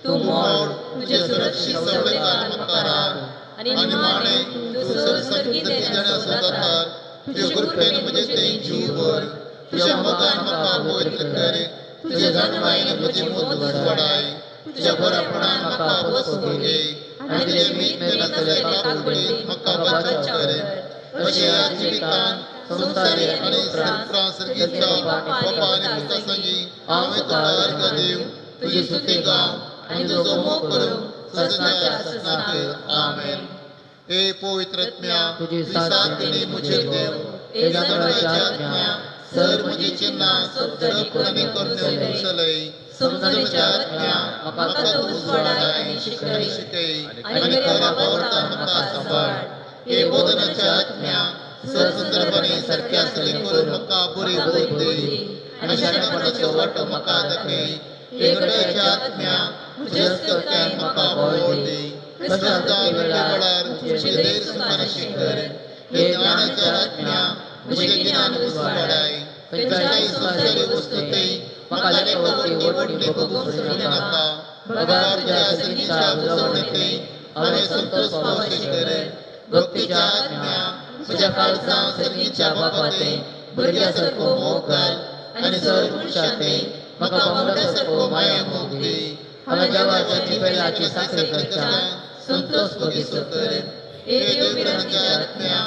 तूं मोड तुजे सुरक्षीत सवळेकार म्हाका राख आनी निमाणें तूं सर्गी देण्याचो दातार तुजे कृपेन म्हजें तें जीव भर. तुज्या मोगान म्हाका पवित्र कर. तुज्या जाणवायेन म्हजी मोद उजवाडाय. तुज्या बरेपणान म्हाका पोसको घे आनी तुजें मीत मेरेन काकुळटेन म्हाका बचाव कर. अशें ह्या जिवितान संवसारी आनी उपरांत सर्गीच्या बापा आनी पुता संगी हांवें तुका अर्घ दिव तुजी स्तुती गाव आनी तुजो मोग करूं ससनाच्या ससनाक. आमेन. हे पवित्र आत्म्या तुजी साथ दिली म्हजेर देव. हे जाणवायेच्या आत्म्या सर म्हजी चिन्नां सप आनी करण्यो चलय. समजणेच्या आत्म्या म्हाका तूं उजवाडाय आनी शिकय आनी खऱ्या वावरतान म्हाका सांबाळ. हे बोधनाच्या आत्म्या संदर्भाने सारक्या आसले करून म्हाका बरी बोध दी आनी शाणेपणाचो वाटो म्हाका दाखय. हे घड्याच्या आत्म्या म्हज्या हस्तकान म्हाका बळ दी. वेळार म्हजें धैर्य सुखानाशें कर. हे ज्ञानाच्या आत्म्या म्हजें गिन्यान उजवाडाय. खंयच्याय संवसारी वस्तू ते म्हाका लेखावरती ओडणी भोगूंक सोडूं नाका. बगार तुज्या संगीच्या उजवणेते हांवें संतोष पावशें कर. भक्तीच्या आत्म्या म्हज्या काळजां सर्गीच्या बापाते भुरग्या सारको मोग घाल आनी सर मनशाते म्हाका बावड्या सारको माया मोग दी.
हांवें देवाच्या चिपेलाची साखळी करच्या
संतोष भोगीसो कर. हे देव आत्म्या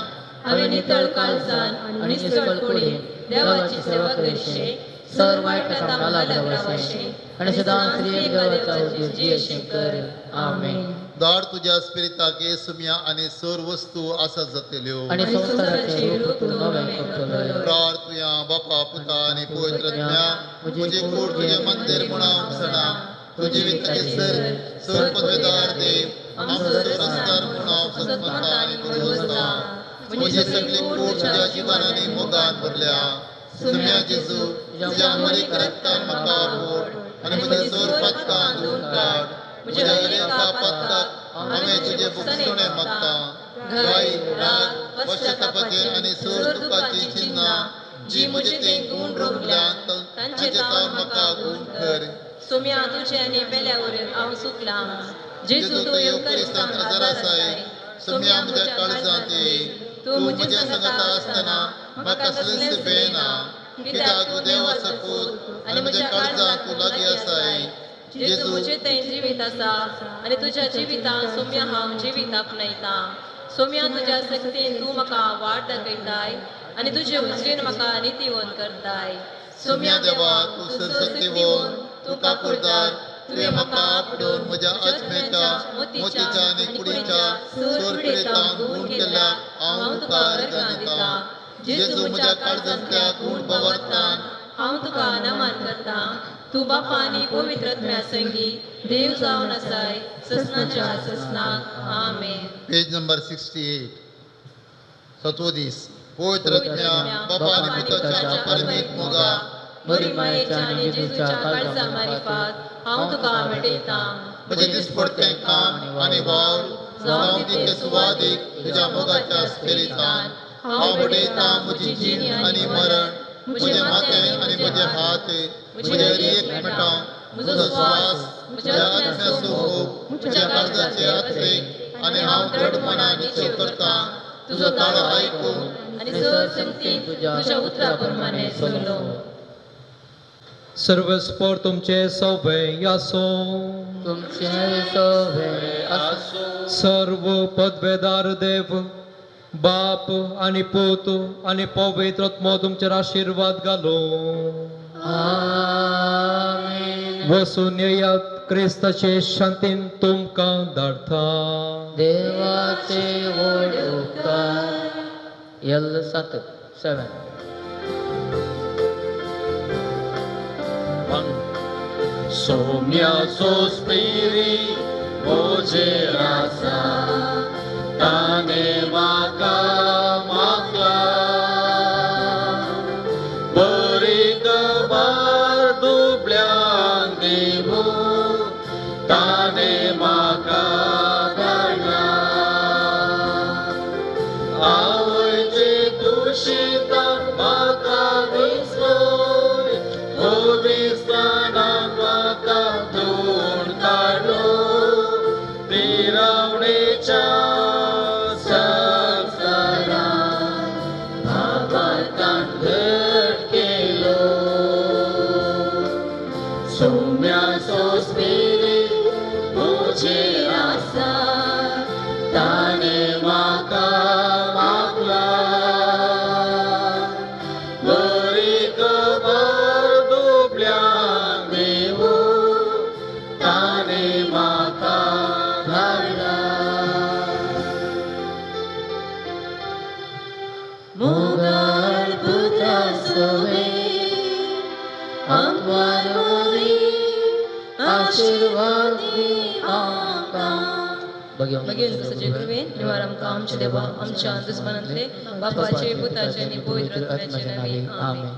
हांवें नितळ काळजान आनी निसळ कुडीन देवाची सेवा करशी.
सर वायट कामां लागलावशें आनी सदांच त्रिएक देवाचा उद्देश जियेशें कर. आमेन.
दाड तुज्या स्पिरिताक सुम्या आनी सर वस्तू आसा जातल्यो
आनी संवसाराचें रूप तूं नवें करतलो.
प्रार्थुया बापा पुता आनी पवित्र आत्म्या म्हजी कूड तुजें मंदीर म्हूण हांव सणा. तुजी जिविताचे सर सर पदवेदार देव आमचो संस्कार म्हूण हांव सत्मता आनी बरोवता. म्हजी सगळी कूड तुज्या जिवान आनी मोगान भरल्या. सुम्या जेजू तुज्या अमरीक रक्तान म्हाका आपोड आनी म्हज्या सर पातकां धुवन काड. म्हज्या हर एका पातकाक हांवें तुजें भोगसणें मागता. गाय राग पश्चातापाचें आनी सर दुखाचीं चिन्नां जी म्हजे ते गूण रोमल्या तांचे तावन म्हाका गूण कर.
सोम्या तुजे आनी पेल्यावर हांव सुकलां. जेजू तूं येवकारिस्तान आजार आसाय.
सोम्या म्हज्या काळजांत ये. तूं म्हज्या सांगाता आसतना म्हाका कसलेंच भंय ना. कित्याक तूं देवाचो पूत आनी म्हज्या काळजांत तूं लागीं आसाय.
जेजू म्हजें तें जिवीत आसा आनी तुज्या जिवितान सोम्या हांव जिवीत आपणायता. सोम्या तुज्या सक्तीन तूं म्हाका वाट दाखयताय आनी तुजे उजवेन म्हाका नितीवंत करताय.
सोम्या देवा तूं सरसक्तीवंत तूं काकुळदार. तुवें म्हाका आपडून म्हज्या आत्म्याच्या मोतीच्या आनी कुडीच्या सर पिडेतान गूण केल्या हांव तुका अर्घां दितां. जेजू म्हज्या काळजांतल्या गूण भावार्थान
हांव तुका नमन करतां. तूं बापा आनी पवित्र आत्म्या संगी देव जावन आसाय ससनाच्या ससनाक. आमेन.
पेज नंबर 68. सतवो दीस. पवित्र आत्म्या बापा आनी पुताच्या अपरिमित मोगा
बरी मायेच्या आनी जेजूच्या काळजा मारिफात हांव तुका भेटयतां.
म्हजें दिसपडतें काम आनी वावर जावं दी ते सुवादीक तुज्या मोगाच्या स्पिरितान. हांव भेटयतां म्हजी जीण आनी मरण, म्हजें माथें आनी म्हजे हात, म्हजें हर एक मिटां, म्हजो स्वास, म्हज्या आत्म्याचो मोग, म्हज्या काळजाचे अत्रेक आनी हांव दृढ मनान निश्चय करतां तुजो ताळो आयकून
आनी सर संगतीन तुज्या उतरा प्रमाणे चल्लो.
सर्वस्पर तुमचे सौभे आसो.
तुमचे सौभे आसो.
सर्व पदवेदार देव बाप आनी पूत आनी पवित्र आत्मो तुमचेर आशिर्वाद घालो.
आमेन.
वसून येयात क्रिस्ताचे शांतीन तुमकां धाडटा.
देवाचे व्हड उपकार. एल 7 7.
1. सोम्याचो स्पिरीट म्हजेर आसा ताणें म्हाका मागला बरी खबर दुबळ्यांक दिवूं ताणें म्हाका धाडला आवयचे दुशितान म्हाका विसरून पवित्रस्थानांत म्हाका धुवन काडलो तिरावणेच्या संवसारांत भावार्थान घट केलो सोम्याचो स्पिरीट म्हजेर आसा ताणें म्हाका मागला बरी खबर दुबळ्यांक दिवूं ताणें म्हाका धाडला
मोगाळ पुत्रा सवे आमकां आशिर्वाद दी आमकां.
मागीर दुसऱ्याचे कृपेन निवार आमकां आमच्या देवा आमच्या दुस्मानांतले बापाचे पुताचे आनी पवित्र आत्म्याचे नांवे आमेन.